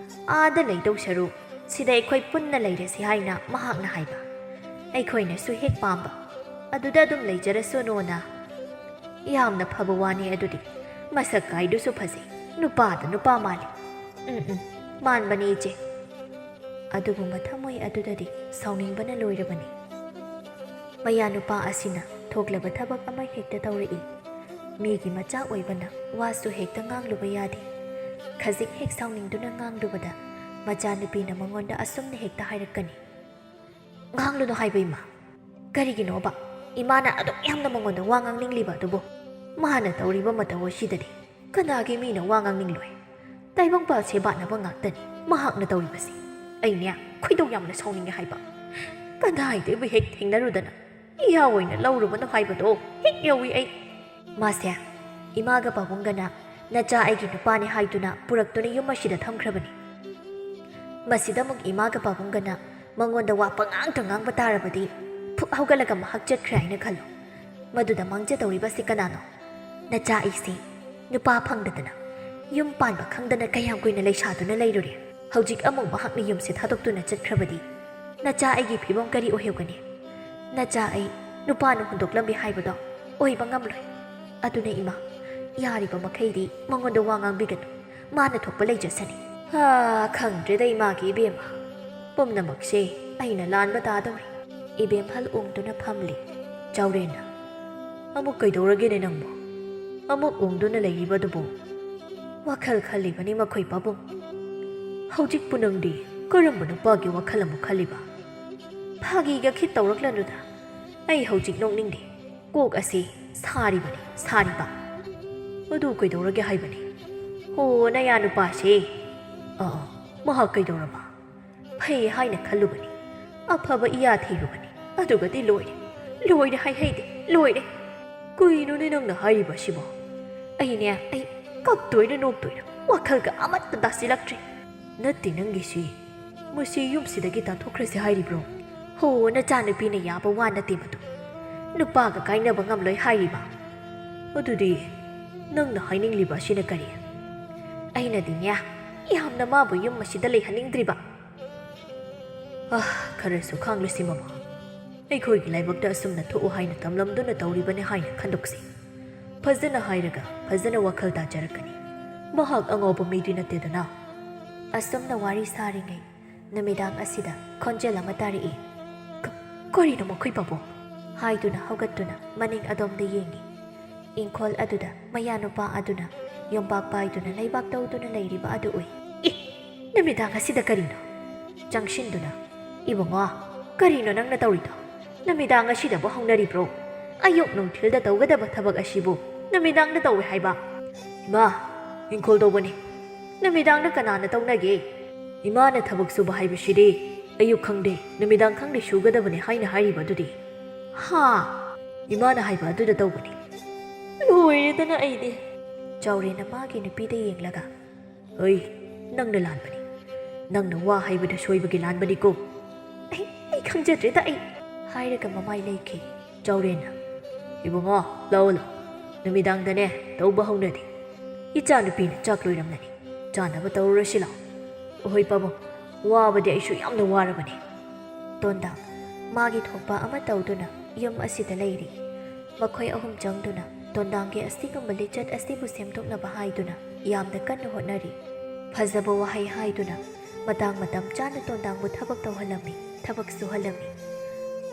ꯑꯥꯗ ꯂꯩꯗꯧ ꯁꯔꯨꯛ ꯁꯤꯗ ꯑꯩꯈꯣꯏ ꯄꯨꯟꯅ ꯂꯩꯔꯁꯤ ꯍꯥꯏꯅ ꯃꯍꯥꯛꯅ ꯍꯥꯏꯕ꯫ ꯑꯩꯈꯣꯏꯅꯁꯨ ꯍꯦꯛ ꯄꯥꯝꯕ꯫ ꯑꯗꯨꯗ ꯑꯗꯨꯝ ꯂꯩꯖꯔꯁꯅꯣꯅ꯫ ꯌꯥꯝꯅ ꯐꯕ ꯋꯥꯅꯤ ꯑꯗꯨꯗꯤ꯫ ꯃꯁꯛ ꯀꯥꯏꯗꯨꯁꯨ ꯐꯖꯩ꯫ ꯅꯨꯄꯥꯗ ꯅꯨꯄꯥ ꯃꯥꯜꯂꯤ꯫ ꯎꯝ, ꯎꯝ, ꯃꯥꯟꯕꯅꯤ ꯏꯆꯦ꯫" ꯑꯗꯨꯕꯨ ꯃꯊꯃꯣꯏ ꯑꯗꯨꯗꯗꯤ ꯁꯥꯎꯅꯤꯡꯕꯅ ꯂꯣꯏꯔꯕꯅꯤ꯫ ꯃꯌꯥ ꯅꯨꯄꯥ ꯑꯁꯤꯅ ꯊꯣꯛꯂꯕ ꯊꯕꯛ ꯑꯃ ꯍꯦꯛꯇ ꯇꯧꯔꯛꯏ꯫ ꯃꯤꯒꯤ ꯃꯆꯥ ꯑꯣꯏꯕꯅ ꯋꯥꯁꯨ ꯍꯦꯛꯇ ꯉꯥꯡꯂꯨꯕ ꯌꯥꯗꯦ꯫ ꯈꯖꯤꯛ ꯍꯦꯛ ꯁꯥꯎꯅꯤꯡꯗꯨꯅ ꯉꯥꯡꯂꯨꯕꯗ ꯃꯆꯥꯅꯨꯄꯤꯅ ꯃꯉꯣꯟꯗ ꯑꯁꯨꯝꯅ ꯍꯦꯛꯇ ꯍꯥꯏꯔꯛꯀꯅꯤ꯫ "ꯉꯥꯡꯂꯨꯅꯨ ꯍꯥꯏꯕ ꯏꯃꯥ꯫ ꯀꯔꯤꯒꯤꯅꯣꯕ ꯏꯃꯥꯅ ꯑꯗꯨꯛ ꯌꯥꯝꯅ ꯃꯉꯣꯟꯗ ꯋꯥ ꯉꯥꯡꯅꯤꯡꯂꯤꯕ ꯑꯗꯨꯕꯨ? ꯃꯥꯅ ꯇꯧꯔꯤꯕ ꯃꯇꯧ ꯑꯁꯤꯗꯗꯤ ꯀꯅꯥꯒꯤ ꯃꯤꯅ ꯋꯥ ꯉꯥꯡꯅꯤꯡꯂꯣꯏ? ꯇꯥꯏꯕꯪꯄꯥꯜ ꯁꯦꯕꯥꯅꯕ ꯉꯥꯛꯇꯅꯤ ꯃꯍꯥꯛꯅ ꯇꯧꯔꯤꯕꯁꯤ꯫ ꯑꯩꯅꯦ ꯈꯣꯏꯗꯧ ꯌꯥꯝꯅ ꯁꯥꯎꯅꯤꯡꯉꯦ ꯍꯥꯏꯕ꯫ ꯀꯗꯥꯏꯗꯕꯨ ꯍꯦꯛ ꯊꯦꯡꯅꯔꯨꯗꯅ ꯏꯌꯥ ꯑꯣꯏꯅ ꯂꯧꯔꯨꯕꯅꯣ ꯍꯥꯏꯕꯗꯣ ꯍꯦꯛ ꯌꯧꯏ ꯑꯩ꯫" ꯃꯥꯁꯦ ꯏꯃꯥꯒ ꯄꯥꯕꯨꯡꯒꯅ ꯅꯆꯥ ꯑꯩꯒꯤ ꯅꯨꯄꯥꯅꯤ ꯍꯥꯏꯗꯨꯅ ꯄꯨꯔꯛꯇꯨꯅ ꯌꯨꯝ ꯑꯁꯤꯗ ꯊꯝꯈ꯭ꯔꯕꯅꯤ꯫ ꯃꯁꯤꯗ ꯑꯃꯨꯛ ꯏꯃꯥꯒ ꯄꯥꯕꯨꯡꯒꯅ ꯃꯉꯣꯟꯗ ꯋꯥ ꯄꯉꯥꯡꯇ ꯉꯥꯡꯕ ꯇꯥꯔꯕꯗꯤ ꯐꯨꯛ ꯍꯧꯒꯠꯂꯒ ꯃꯍꯥꯛ ꯆꯠꯈ꯭ꯔꯦ ꯍꯥꯏꯅ ꯈꯜꯂꯨ꯫ ꯃꯗꯨꯗ ꯃꯥꯡꯖꯗꯧꯔꯤꯕꯁꯤ ꯀꯅꯥꯅꯣ? ꯅꯆꯥ ꯑꯩꯁꯦ ꯅꯨꯄꯥ ꯐꯪꯗꯗꯅ ꯌꯨꯝ ꯄꯥꯟꯕ ꯈꯪꯗꯅ ꯀꯌꯥꯝ ꯀꯨꯏꯅ ꯂꯩꯁꯥꯗꯨꯅ ꯂꯩꯔꯨꯔꯦ꯫ ꯍꯧꯖꯤꯛ ꯑꯃꯨꯛ ꯃꯍꯥꯛꯅ ꯌꯨꯝꯁꯦ ꯊꯥꯗꯣꯛꯇꯨꯅ ꯆꯠꯈ꯭ꯔꯕꯗꯤ ꯅꯆꯥ ꯑꯩꯒꯤ ꯐꯤꯕꯝ ꯀꯔꯤ ꯑꯣꯏꯍꯧꯒꯅꯤ? ꯅꯆꯥ ꯑꯩ ꯅꯨꯄꯥꯅ ꯍꯨꯟꯗꯣꯛꯂꯝꯃꯤ ꯍꯥꯏꯕꯗꯣ ꯑꯣꯏꯕ ꯉꯝꯂꯣꯏ꯫ ꯑꯗꯨꯅ ꯏꯃꯥ, ꯌꯥꯔꯤꯕ ꯃꯈꯩꯗꯤ ꯃꯉꯣꯟꯗ ꯋꯥ ꯉꯥꯡꯕꯤꯒꯅꯨ꯫ ꯃꯥꯅ ꯊꯣꯛꯄ ꯂꯩꯖꯁꯅꯤ꯫ ꯍꯥ, ꯈꯪꯗ꯭ꯔꯦꯗ ꯏꯃꯥꯒꯤ ꯏꯕꯦꯝꯃ꯫ ꯄꯨꯝꯅꯃꯛꯁꯦ ꯑꯩꯅ ꯂꯥꯟꯕ ꯇꯥꯗꯧꯔꯤ꯫ ꯏꯕꯦꯝꯍꯜ ꯎꯪꯗꯨꯅ ꯐꯝꯂꯤ꯫ ꯆꯥꯎꯔꯦꯟꯅ, "ꯑꯃꯨꯛ ꯀꯩꯗꯧꯔꯒꯦꯅꯦ ꯅꯪꯕꯨ? ꯑꯃꯨꯛ ꯎꯪꯗꯨꯅ ꯂꯩꯔꯤꯕꯗꯨꯕꯨ?" "ꯋꯥꯈꯜ ꯈꯜꯂꯤꯕꯅꯤ ꯃꯈꯣꯏ ꯄꯥꯕꯨꯡ꯫" "ꯍꯧꯖꯤꯛꯄꯨ ꯅꯪꯗꯤ ꯀꯔꯝꯕ ꯅꯨꯄꯥꯒꯤ ꯋꯥꯈꯜ ꯑꯃꯨꯛ ꯈꯜꯂꯤꯕ?" "ꯐꯥꯒꯤꯒ ꯈꯤꯠ ꯇꯧꯔꯛꯂꯅꯨꯗ꯫ ꯑꯩ ꯍꯧꯖꯤꯛ ꯅꯣꯛꯅꯤꯡꯗꯦ꯫ ꯀꯣꯛ ꯑꯁꯤ ꯁꯥꯔꯤꯕꯅꯤ, ꯁꯥꯔꯤꯕ꯫" "ꯑꯗꯨ ꯀꯩꯗꯧꯔꯒꯦ ꯍꯥꯏꯕꯅꯤ?" "ꯍꯣ, ꯅꯌꯥ ꯅꯨꯄꯥꯁꯦ꯫" "ꯑꯥ, ꯃꯍꯥꯛ ꯀꯩꯗꯧꯔꯕ?" "ꯐꯩ ꯍꯥꯏꯅ ꯈꯜꯂꯨꯕꯅꯤ, ꯑꯐꯕ ꯏꯌꯥ ꯊꯤꯔꯨꯕꯅꯤ, ꯑꯗꯨꯒꯗꯤ ꯂꯣꯏꯔꯦ, ꯂꯣꯏꯔꯦ ꯍꯥꯏꯍꯩꯗꯦ, ꯂꯣꯏꯔꯦ꯫" "ꯀꯩꯅꯣꯅꯦ ꯅꯪꯅ ꯍꯥꯏꯔꯤꯕ ꯑꯁꯤꯕꯣ?" "ꯑꯩꯅꯦ, ꯑꯩ, ꯀꯞꯇꯣꯏꯔ ꯅꯣꯛꯇꯣꯏꯔ ꯋꯥꯈꯜꯒ ꯑꯃꯠꯇ ꯇꯥꯁꯤꯜꯂꯛꯇ꯭ꯔꯦ꯫ "ꯅꯠꯇꯦ, ꯅꯪꯒꯤꯁꯤ ꯃꯁꯤ ꯌꯨꯝꯁꯤꯗꯒꯤ ꯇꯥꯟꯊꯣꯛꯈ꯭ꯔꯁꯤ ꯍꯥꯏꯔꯤꯕ꯭ꯔꯣ?" "ꯍꯣ, ꯅꯆꯥꯅꯨꯄꯤꯅ ꯌꯥꯕ ꯋꯥ ꯅꯠꯇꯦ ꯃꯗꯨ꯫ ꯅꯨꯄꯥꯒ ꯀꯥꯏꯅꯕ ꯉꯝꯂꯣꯏ ꯍꯥꯏꯔꯤꯕ꯫ ꯑꯗꯨꯗꯤ ꯅꯪꯅ ꯍꯥꯏꯅꯤꯡꯂꯤꯕ ꯑꯁꯤꯅ ꯀꯔꯤ?" "ꯑꯩꯅꯗꯤꯅꯦ, ꯌꯥꯝꯅ ꯃꯥꯕꯨ ꯌꯨꯝ ꯑꯁꯤꯗ ꯂꯩꯍꯟꯅꯤꯡꯗ꯭ꯔꯤꯕ꯫ ꯑꯥ, ꯈꯔꯁꯨ ꯈꯥꯡꯂꯁꯤ ꯃꯃꯥ꯫ ꯑꯩꯈꯣꯏꯒꯤ ꯂꯥꯏꯕꯛꯇ ꯑꯁꯨꯝꯅ ꯊꯣꯛꯎ ꯍꯥꯏꯅ ꯇꯝꯂꯝꯗꯨꯅ ꯇꯧꯔꯤꯕꯅꯤ ꯍꯥꯏꯅ ꯈꯟꯗꯣꯛꯁꯤ꯫ ꯐꯖꯅ ꯍꯥꯏꯔꯒ ꯐꯖꯅ ꯋꯥꯈꯜ ꯇꯥꯖꯔꯛꯀꯅꯤ꯫ ꯃꯍꯥꯛ ꯑꯉꯥꯎꯕ ꯃꯤꯗꯤ ꯅꯠꯇꯦꯗꯅ꯫" ꯑꯁꯨꯝꯅ ꯋꯥꯔꯤ ꯁꯥꯔꯤꯉꯩ ꯅꯨꯃꯤꯗꯥꯡ ꯑꯁꯤꯗ ꯈꯣꯟꯖꯦꯜ ꯑꯃ ꯇꯥꯔꯛꯏ꯫ "ꯀ-, ꯀꯔꯤꯅꯣ ꯃꯈꯣꯏ ꯄꯥꯕꯨꯡ?" ꯍꯥꯏꯗꯨꯅ ꯍꯧꯒꯠꯇꯨꯅ ꯃꯅꯤꯡ ꯑꯗꯣꯝꯗ ꯌꯦꯡꯉꯤ꯫ ꯏꯪꯈꯣꯜ ꯑꯗꯨꯗ ꯃꯌꯥꯅꯨꯄꯥ ꯑꯗꯨꯅ ꯌꯣꯝꯄꯥꯛ ꯄꯥꯏꯗꯨꯅ ꯂꯩꯕꯥꯛ ꯇꯧꯗꯨꯅ ꯂꯩꯔꯤꯕ ꯑꯗꯨ ꯎꯏ꯫ "ꯑꯦ, ꯅꯨꯃꯤꯗꯥꯡ ꯑꯁꯤꯗ ꯀꯔꯤꯅꯣ?" ꯆꯪꯁꯤꯟꯗꯨꯅ, "ꯏꯕꯨꯡꯉꯣ, ꯀꯔꯤꯅꯣ ꯅꯪꯅ ꯇꯧꯔꯤꯗꯣ? ꯅꯨꯃꯤꯗꯥꯡ ꯑꯁꯤꯗꯕꯨ ꯍꯧꯅꯔꯤꯕ꯭ꯔꯣ? ꯑꯌꯨꯛ ꯅꯨꯡꯊꯤꯜꯗ ꯇꯧꯒꯗꯕ ꯊꯕꯛ ꯑꯁꯤꯕꯨ ꯅꯨꯃꯤꯗꯥꯡꯗ ꯇꯧꯋꯦ ꯍꯥꯏꯕ?" "ꯏꯃꯥ, ꯏꯪꯈꯣꯜ ꯇꯧꯕꯅꯤ꯫ ꯅꯨꯃꯤꯗꯥꯡꯗ ꯀꯅꯥꯅ ꯇꯧꯅꯒꯦ? ꯏꯃꯥꯅ ꯊꯕꯛ ꯁꯨꯕ ꯍꯥꯏꯕꯁꯤꯗꯤ ꯑꯌꯨꯛ ꯈꯪꯗꯦ, ꯅꯨꯃꯤꯗꯥꯡ ꯈꯪꯗꯦ ꯁꯨꯒꯗꯕꯅꯤ ꯍꯥꯏꯅ ꯍꯥꯏꯔꯤꯕ ꯑꯗꯨꯗꯤ꯫" "ꯍꯥ?" "ꯏꯃꯥꯅ ꯍꯥꯏꯕ ꯑꯗꯨꯗ ꯇꯧꯕꯅꯤ꯫" ꯂꯣꯏꯔꯦꯗꯅ ꯑꯩꯗꯤ꯫ ꯆꯥꯎꯔꯦꯟꯅ ꯃꯥꯒꯤ ꯅꯨꯄꯤꯗ ꯌꯦꯡꯂꯒ, "ꯍꯣꯏ, ꯅꯪꯅ ꯂꯥꯟꯕꯅꯤ꯫ ꯅꯪꯅ ꯋꯥ ꯍꯥꯏꯕꯗ ꯁꯣꯏꯕꯒꯤ ꯂꯥꯟꯕꯅꯤꯀꯣ꯫" "ꯑꯩ, ꯑꯩ ꯈꯪꯖꯗ꯭ꯔꯦꯗ ꯑꯩ꯫" ꯍꯥꯏꯔꯒ ꯃꯃꯥꯏ ꯂꯩꯈꯤ꯫ ꯆꯥꯎꯔꯦꯟꯅ, "ꯏꯕꯨꯡꯉꯣ, ꯂꯥꯛꯑꯣ, ꯂꯥꯛꯑꯣ꯫ ꯅꯨꯃꯤꯗꯥꯡꯗꯅꯦ ꯇꯧꯕ ꯍꯧꯅꯗꯦ꯫ ꯏꯆꯥꯅꯨꯄꯤꯅ ꯆꯥꯛ ꯂꯣꯏꯔꯝꯂꯅꯤ꯫ ꯆꯥꯅꯕ ꯇꯧꯔꯨꯔꯁꯤ ꯂꯥꯛꯑꯣ꯫" "ꯑꯍꯣꯏ ꯄꯥꯕꯨꯡ, ꯋꯥꯕꯗꯤ ꯑꯩꯁꯨ ꯌꯥꯝꯅ ꯋꯥꯔꯕꯅꯤ꯫" ꯇꯣꯟꯗꯥ ꯃꯥꯒꯤ ꯊꯣꯛꯄ ꯑꯃ ꯇꯧꯗꯨꯅ ꯌꯨꯝ ꯑꯁꯤꯗ ꯂꯩꯔꯤ꯫ ꯃꯈꯣꯏ ꯑꯍꯨꯝ ꯆꯪꯗꯨꯅ ꯇꯣꯟꯗꯥꯡꯒꯤ ꯑꯁꯤꯒꯨꯝꯕ ꯂꯤꯆꯠ ꯑꯁꯤꯕꯨ ꯁꯦꯝꯗꯣꯛꯅꯕ ꯍꯥꯏꯗꯨꯅ ꯌꯥꯝꯅ ꯀꯟꯅ ꯍꯣꯠꯅꯔꯤ꯫ ꯐꯖꯕ ꯋꯥꯍꯩ ꯍꯥꯏꯗꯨꯅ ꯃꯇꯥꯡ ꯃꯇꯝ ꯆꯥꯅ ꯇꯣꯟꯗꯥꯡꯕꯨ ꯊꯕꯛ ꯇꯧꯍꯜꯂꯝꯃꯤ, ꯊꯕꯛ ꯁꯨꯍꯜꯂꯝꯃꯤ꯫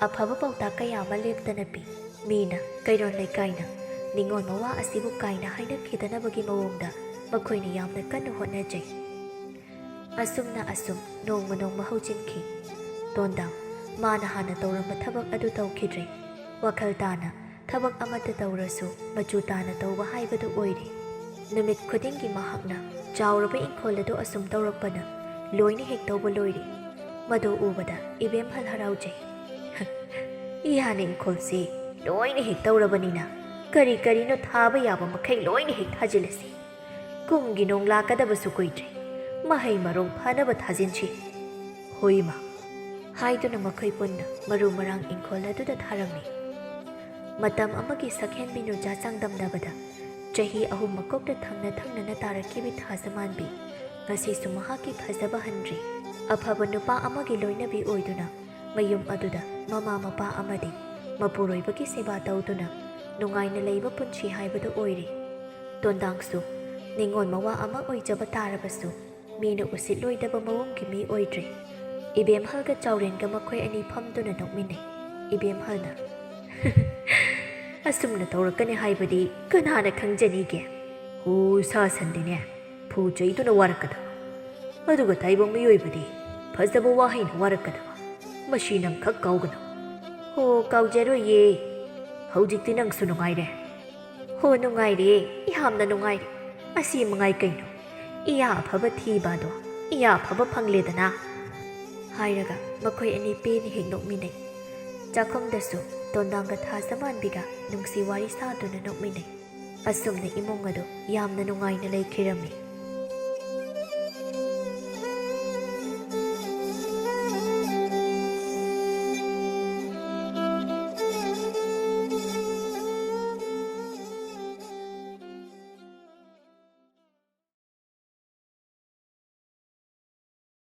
ꯑꯐꯕ ꯄꯥꯎꯇꯥꯛ ꯀꯌꯥ ꯑꯃ ꯂꯦꯞꯇꯅ ꯄꯤ꯫ ꯃꯤꯅ, ꯀꯩꯔꯣꯜ ꯂꯩꯀꯥꯏꯅ ꯅꯤꯉꯣꯜ ꯃꯋꯥ ꯑꯁꯤꯕꯨ ꯀꯥꯏꯅ ꯍꯥꯏꯅꯈꯤꯗꯅꯕꯒꯤ ꯃꯑꯣꯡꯗ ꯃꯈꯣꯏꯅ ꯌꯥꯝꯅ ꯀꯟꯅ ꯍꯣꯠꯅꯖꯩ꯫ ꯑꯁꯨꯝꯅ ꯑꯁꯨꯝ ꯅꯣꯡꯃ ꯅꯣꯡꯃ ꯍꯧꯖꯤꯟꯈꯤ꯫ ꯇꯣꯟꯗꯥꯡ ꯃꯥꯅ ꯍꯥꯟꯅ ꯇꯧꯔꯝꯕ ꯊꯕꯛ ꯑꯗꯨ ꯇꯧꯈꯤꯗ꯭ꯔꯦ꯫ ꯋꯥꯈꯜ ꯇꯥꯅ ꯊꯕꯛ ꯑꯃꯠꯇ ꯇꯧꯔꯁꯨ ꯃꯆꯨ ꯇꯥꯅ ꯇꯧꯕ ꯍꯥꯏꯕꯗꯨ ꯑꯣꯏꯔꯦ꯫ ꯅꯨꯃꯤꯠ ꯈꯨꯗꯤꯡꯒꯤ ꯃꯍꯥꯛꯅ ꯆꯥꯎꯔꯕ ꯏꯪꯈꯣꯜ ꯑꯗꯨ ꯑꯁꯨꯝ ꯇꯧꯔꯛꯄꯅ ꯂꯣꯏꯅ ꯍꯦꯛ ꯇꯧꯕ ꯂꯣꯏꯔꯦ꯫ ꯃꯗꯨ ꯎꯕꯗ ꯏꯕꯦꯝꯍꯜ ꯍꯔꯥꯎꯖꯩ꯫ "ꯏꯌꯥꯅ ꯏꯪꯈꯣꯜꯁꯤ ꯂꯣꯏꯅ ꯍꯦꯛ ꯇꯧꯔꯕꯅꯤꯅ ꯀꯔꯤ ꯀꯔꯤꯅꯣ ꯊꯥꯕ ꯌꯥꯕ ꯃꯈꯩ ꯂꯣꯏꯅ ꯍꯦꯛ ꯊꯥꯖꯤꯜꯂꯁꯤ꯫ "ꯀꯨꯝꯒꯤ ꯅꯣꯡ ꯂꯥꯛꯀꯗꯕꯁꯨ ꯀꯨꯏꯗ꯭ꯔꯦ꯫ ꯃꯍꯩ ꯃꯔꯣꯡ ꯐꯅꯕ ꯊꯥꯖꯤꯟꯁꯤ꯫ ꯍꯣꯏ, ꯏꯃꯥ," ꯍꯥꯏꯗꯨꯅ ꯃꯈꯣꯏ ꯄꯨꯟꯅ ꯃꯔꯨ ꯃꯔꯥꯡ ꯏꯪꯈꯣꯜ ꯑꯗꯨꯗ ꯊꯥꯔꯝꯃꯤ꯫ ꯃꯇꯝ ꯑꯃꯒꯤ ꯁꯛꯍꯦꯟꯕꯤ ꯅꯨꯡꯖꯥ ꯆꯥꯡꯗꯝꯅꯕꯗ ꯆꯍꯤ ꯑꯍꯨꯝ ꯃꯀꯣꯛꯇ ꯊꯪꯅ ꯊꯪꯅꯅ ꯇꯥꯔꯛꯈꯤꯕꯤ ꯊꯥꯖꯃꯥꯟꯕꯤ ꯉꯁꯤꯁꯨ ꯃꯍꯥꯛꯀꯤ ꯐꯖꯕ ꯍꯟꯗ꯭ꯔꯤ꯫ ꯑꯐꯕ ꯅꯨꯄꯥ ꯑꯃꯒꯤ ꯂꯣꯏꯅꯕꯤ ꯑꯣꯏꯗꯨꯅ ꯃꯌꯨꯝ ꯑꯗꯨꯗ ꯃꯃꯥ ꯃꯄꯥ ꯑꯃꯗꯤ ꯃꯄꯨꯔꯣꯏꯕꯒꯤ ꯁꯦꯕꯥ ꯇꯧꯗꯨꯅ ꯅꯨꯡꯉꯥꯏꯅ ꯂꯩꯕ ꯄꯨꯟꯁꯤ ꯍꯥꯏꯕꯗꯨ ꯑꯣꯏꯔꯤ꯫ ꯇꯣꯟꯗꯥꯡꯁꯨ ꯅꯤꯉꯣꯜ ꯃꯋꯥ ꯑꯃ ꯑꯣꯏꯖꯕ ꯇꯥꯔꯕꯁꯨ ꯃꯤꯅ ꯎꯁꯤꯠꯂꯣꯏꯗꯕ ꯃꯑꯣꯡꯒꯤ ꯃꯤ ꯑꯣꯏꯗ꯭ꯔꯦ꯫ ꯏꯕꯦꯝꯍꯜꯒ ꯆꯥꯎꯔꯦꯟꯒ ꯃꯈꯣꯏ ꯑꯅꯤ ꯐꯝꯗꯨꯅ ꯅꯣꯛꯃꯤꯟꯅꯩ꯫ ꯏꯕꯦꯝꯍꯜꯅ, "ꯑꯁꯨꯝꯅ ꯇꯧꯔꯛꯀꯅꯤ ꯍꯥꯏꯕꯗꯤ ꯀꯅꯥꯅ ꯈꯪꯖꯅꯤꯒꯦ? ꯍꯨ ꯁꯥ ꯁꯟꯗꯤꯅꯦ ꯐꯨ ꯆꯩꯗꯨꯅ ꯋꯥꯔꯛꯀꯗꯕ, ꯑꯗꯨꯒ ꯇꯥꯏꯕꯪ ꯃꯤꯑꯣꯏꯕꯗꯤ ꯐꯖꯕ ꯋꯥꯍꯩꯅ ꯋꯥꯔꯛꯀꯗꯕ꯫ ꯃꯁꯤ ꯅꯪ ꯈꯛ ꯀꯥꯎꯒꯅꯨ꯫" "ꯍꯣ, ꯀꯥꯎꯖꯔꯣꯏꯌꯦ꯫ ꯍꯧꯖꯤꯛꯇꯤ ꯅꯪꯁꯨ ꯅꯨꯡꯉꯥꯏꯔꯦ?" "ꯍꯣ, ꯅꯨꯡꯉꯥꯏꯔꯦ, ꯌꯥꯝꯅ ꯅꯨꯡꯉꯥꯏꯔꯦ꯫ ꯑꯁꯤ ꯃꯉꯥꯏ ꯀꯩꯅꯣ, ꯏꯌꯥ ꯑꯐꯕ ꯊꯤꯕ ꯑꯗꯣ ꯏꯌꯥ ꯑꯐꯕ ꯐꯪꯂꯦꯗꯅ," ꯍꯥꯏꯔꯒ ꯃꯈꯣꯏ ꯑꯅꯤ ꯄꯦꯟꯅ ꯍꯦꯛ ꯅꯣꯛꯃꯤꯟꯅꯩ꯫ ꯆꯥꯛꯈꯨꯝꯗꯁꯨ ꯇꯣꯟꯗꯥꯡꯒ ꯊꯥꯖꯃꯥꯟꯕꯤꯒ ꯅꯨꯡꯁꯤ ꯋꯥꯔꯤ ꯁꯥꯗꯨꯅ ꯅꯣꯛꯃꯤꯟꯅꯩ꯫ ꯑꯁꯨꯝꯅ ꯏꯃꯨꯡ ꯑꯗꯨ ꯌꯥꯝꯅ ꯅꯨꯡꯉꯥꯏꯅ ꯂꯩꯈꯤꯔꯝꯃꯤ꯫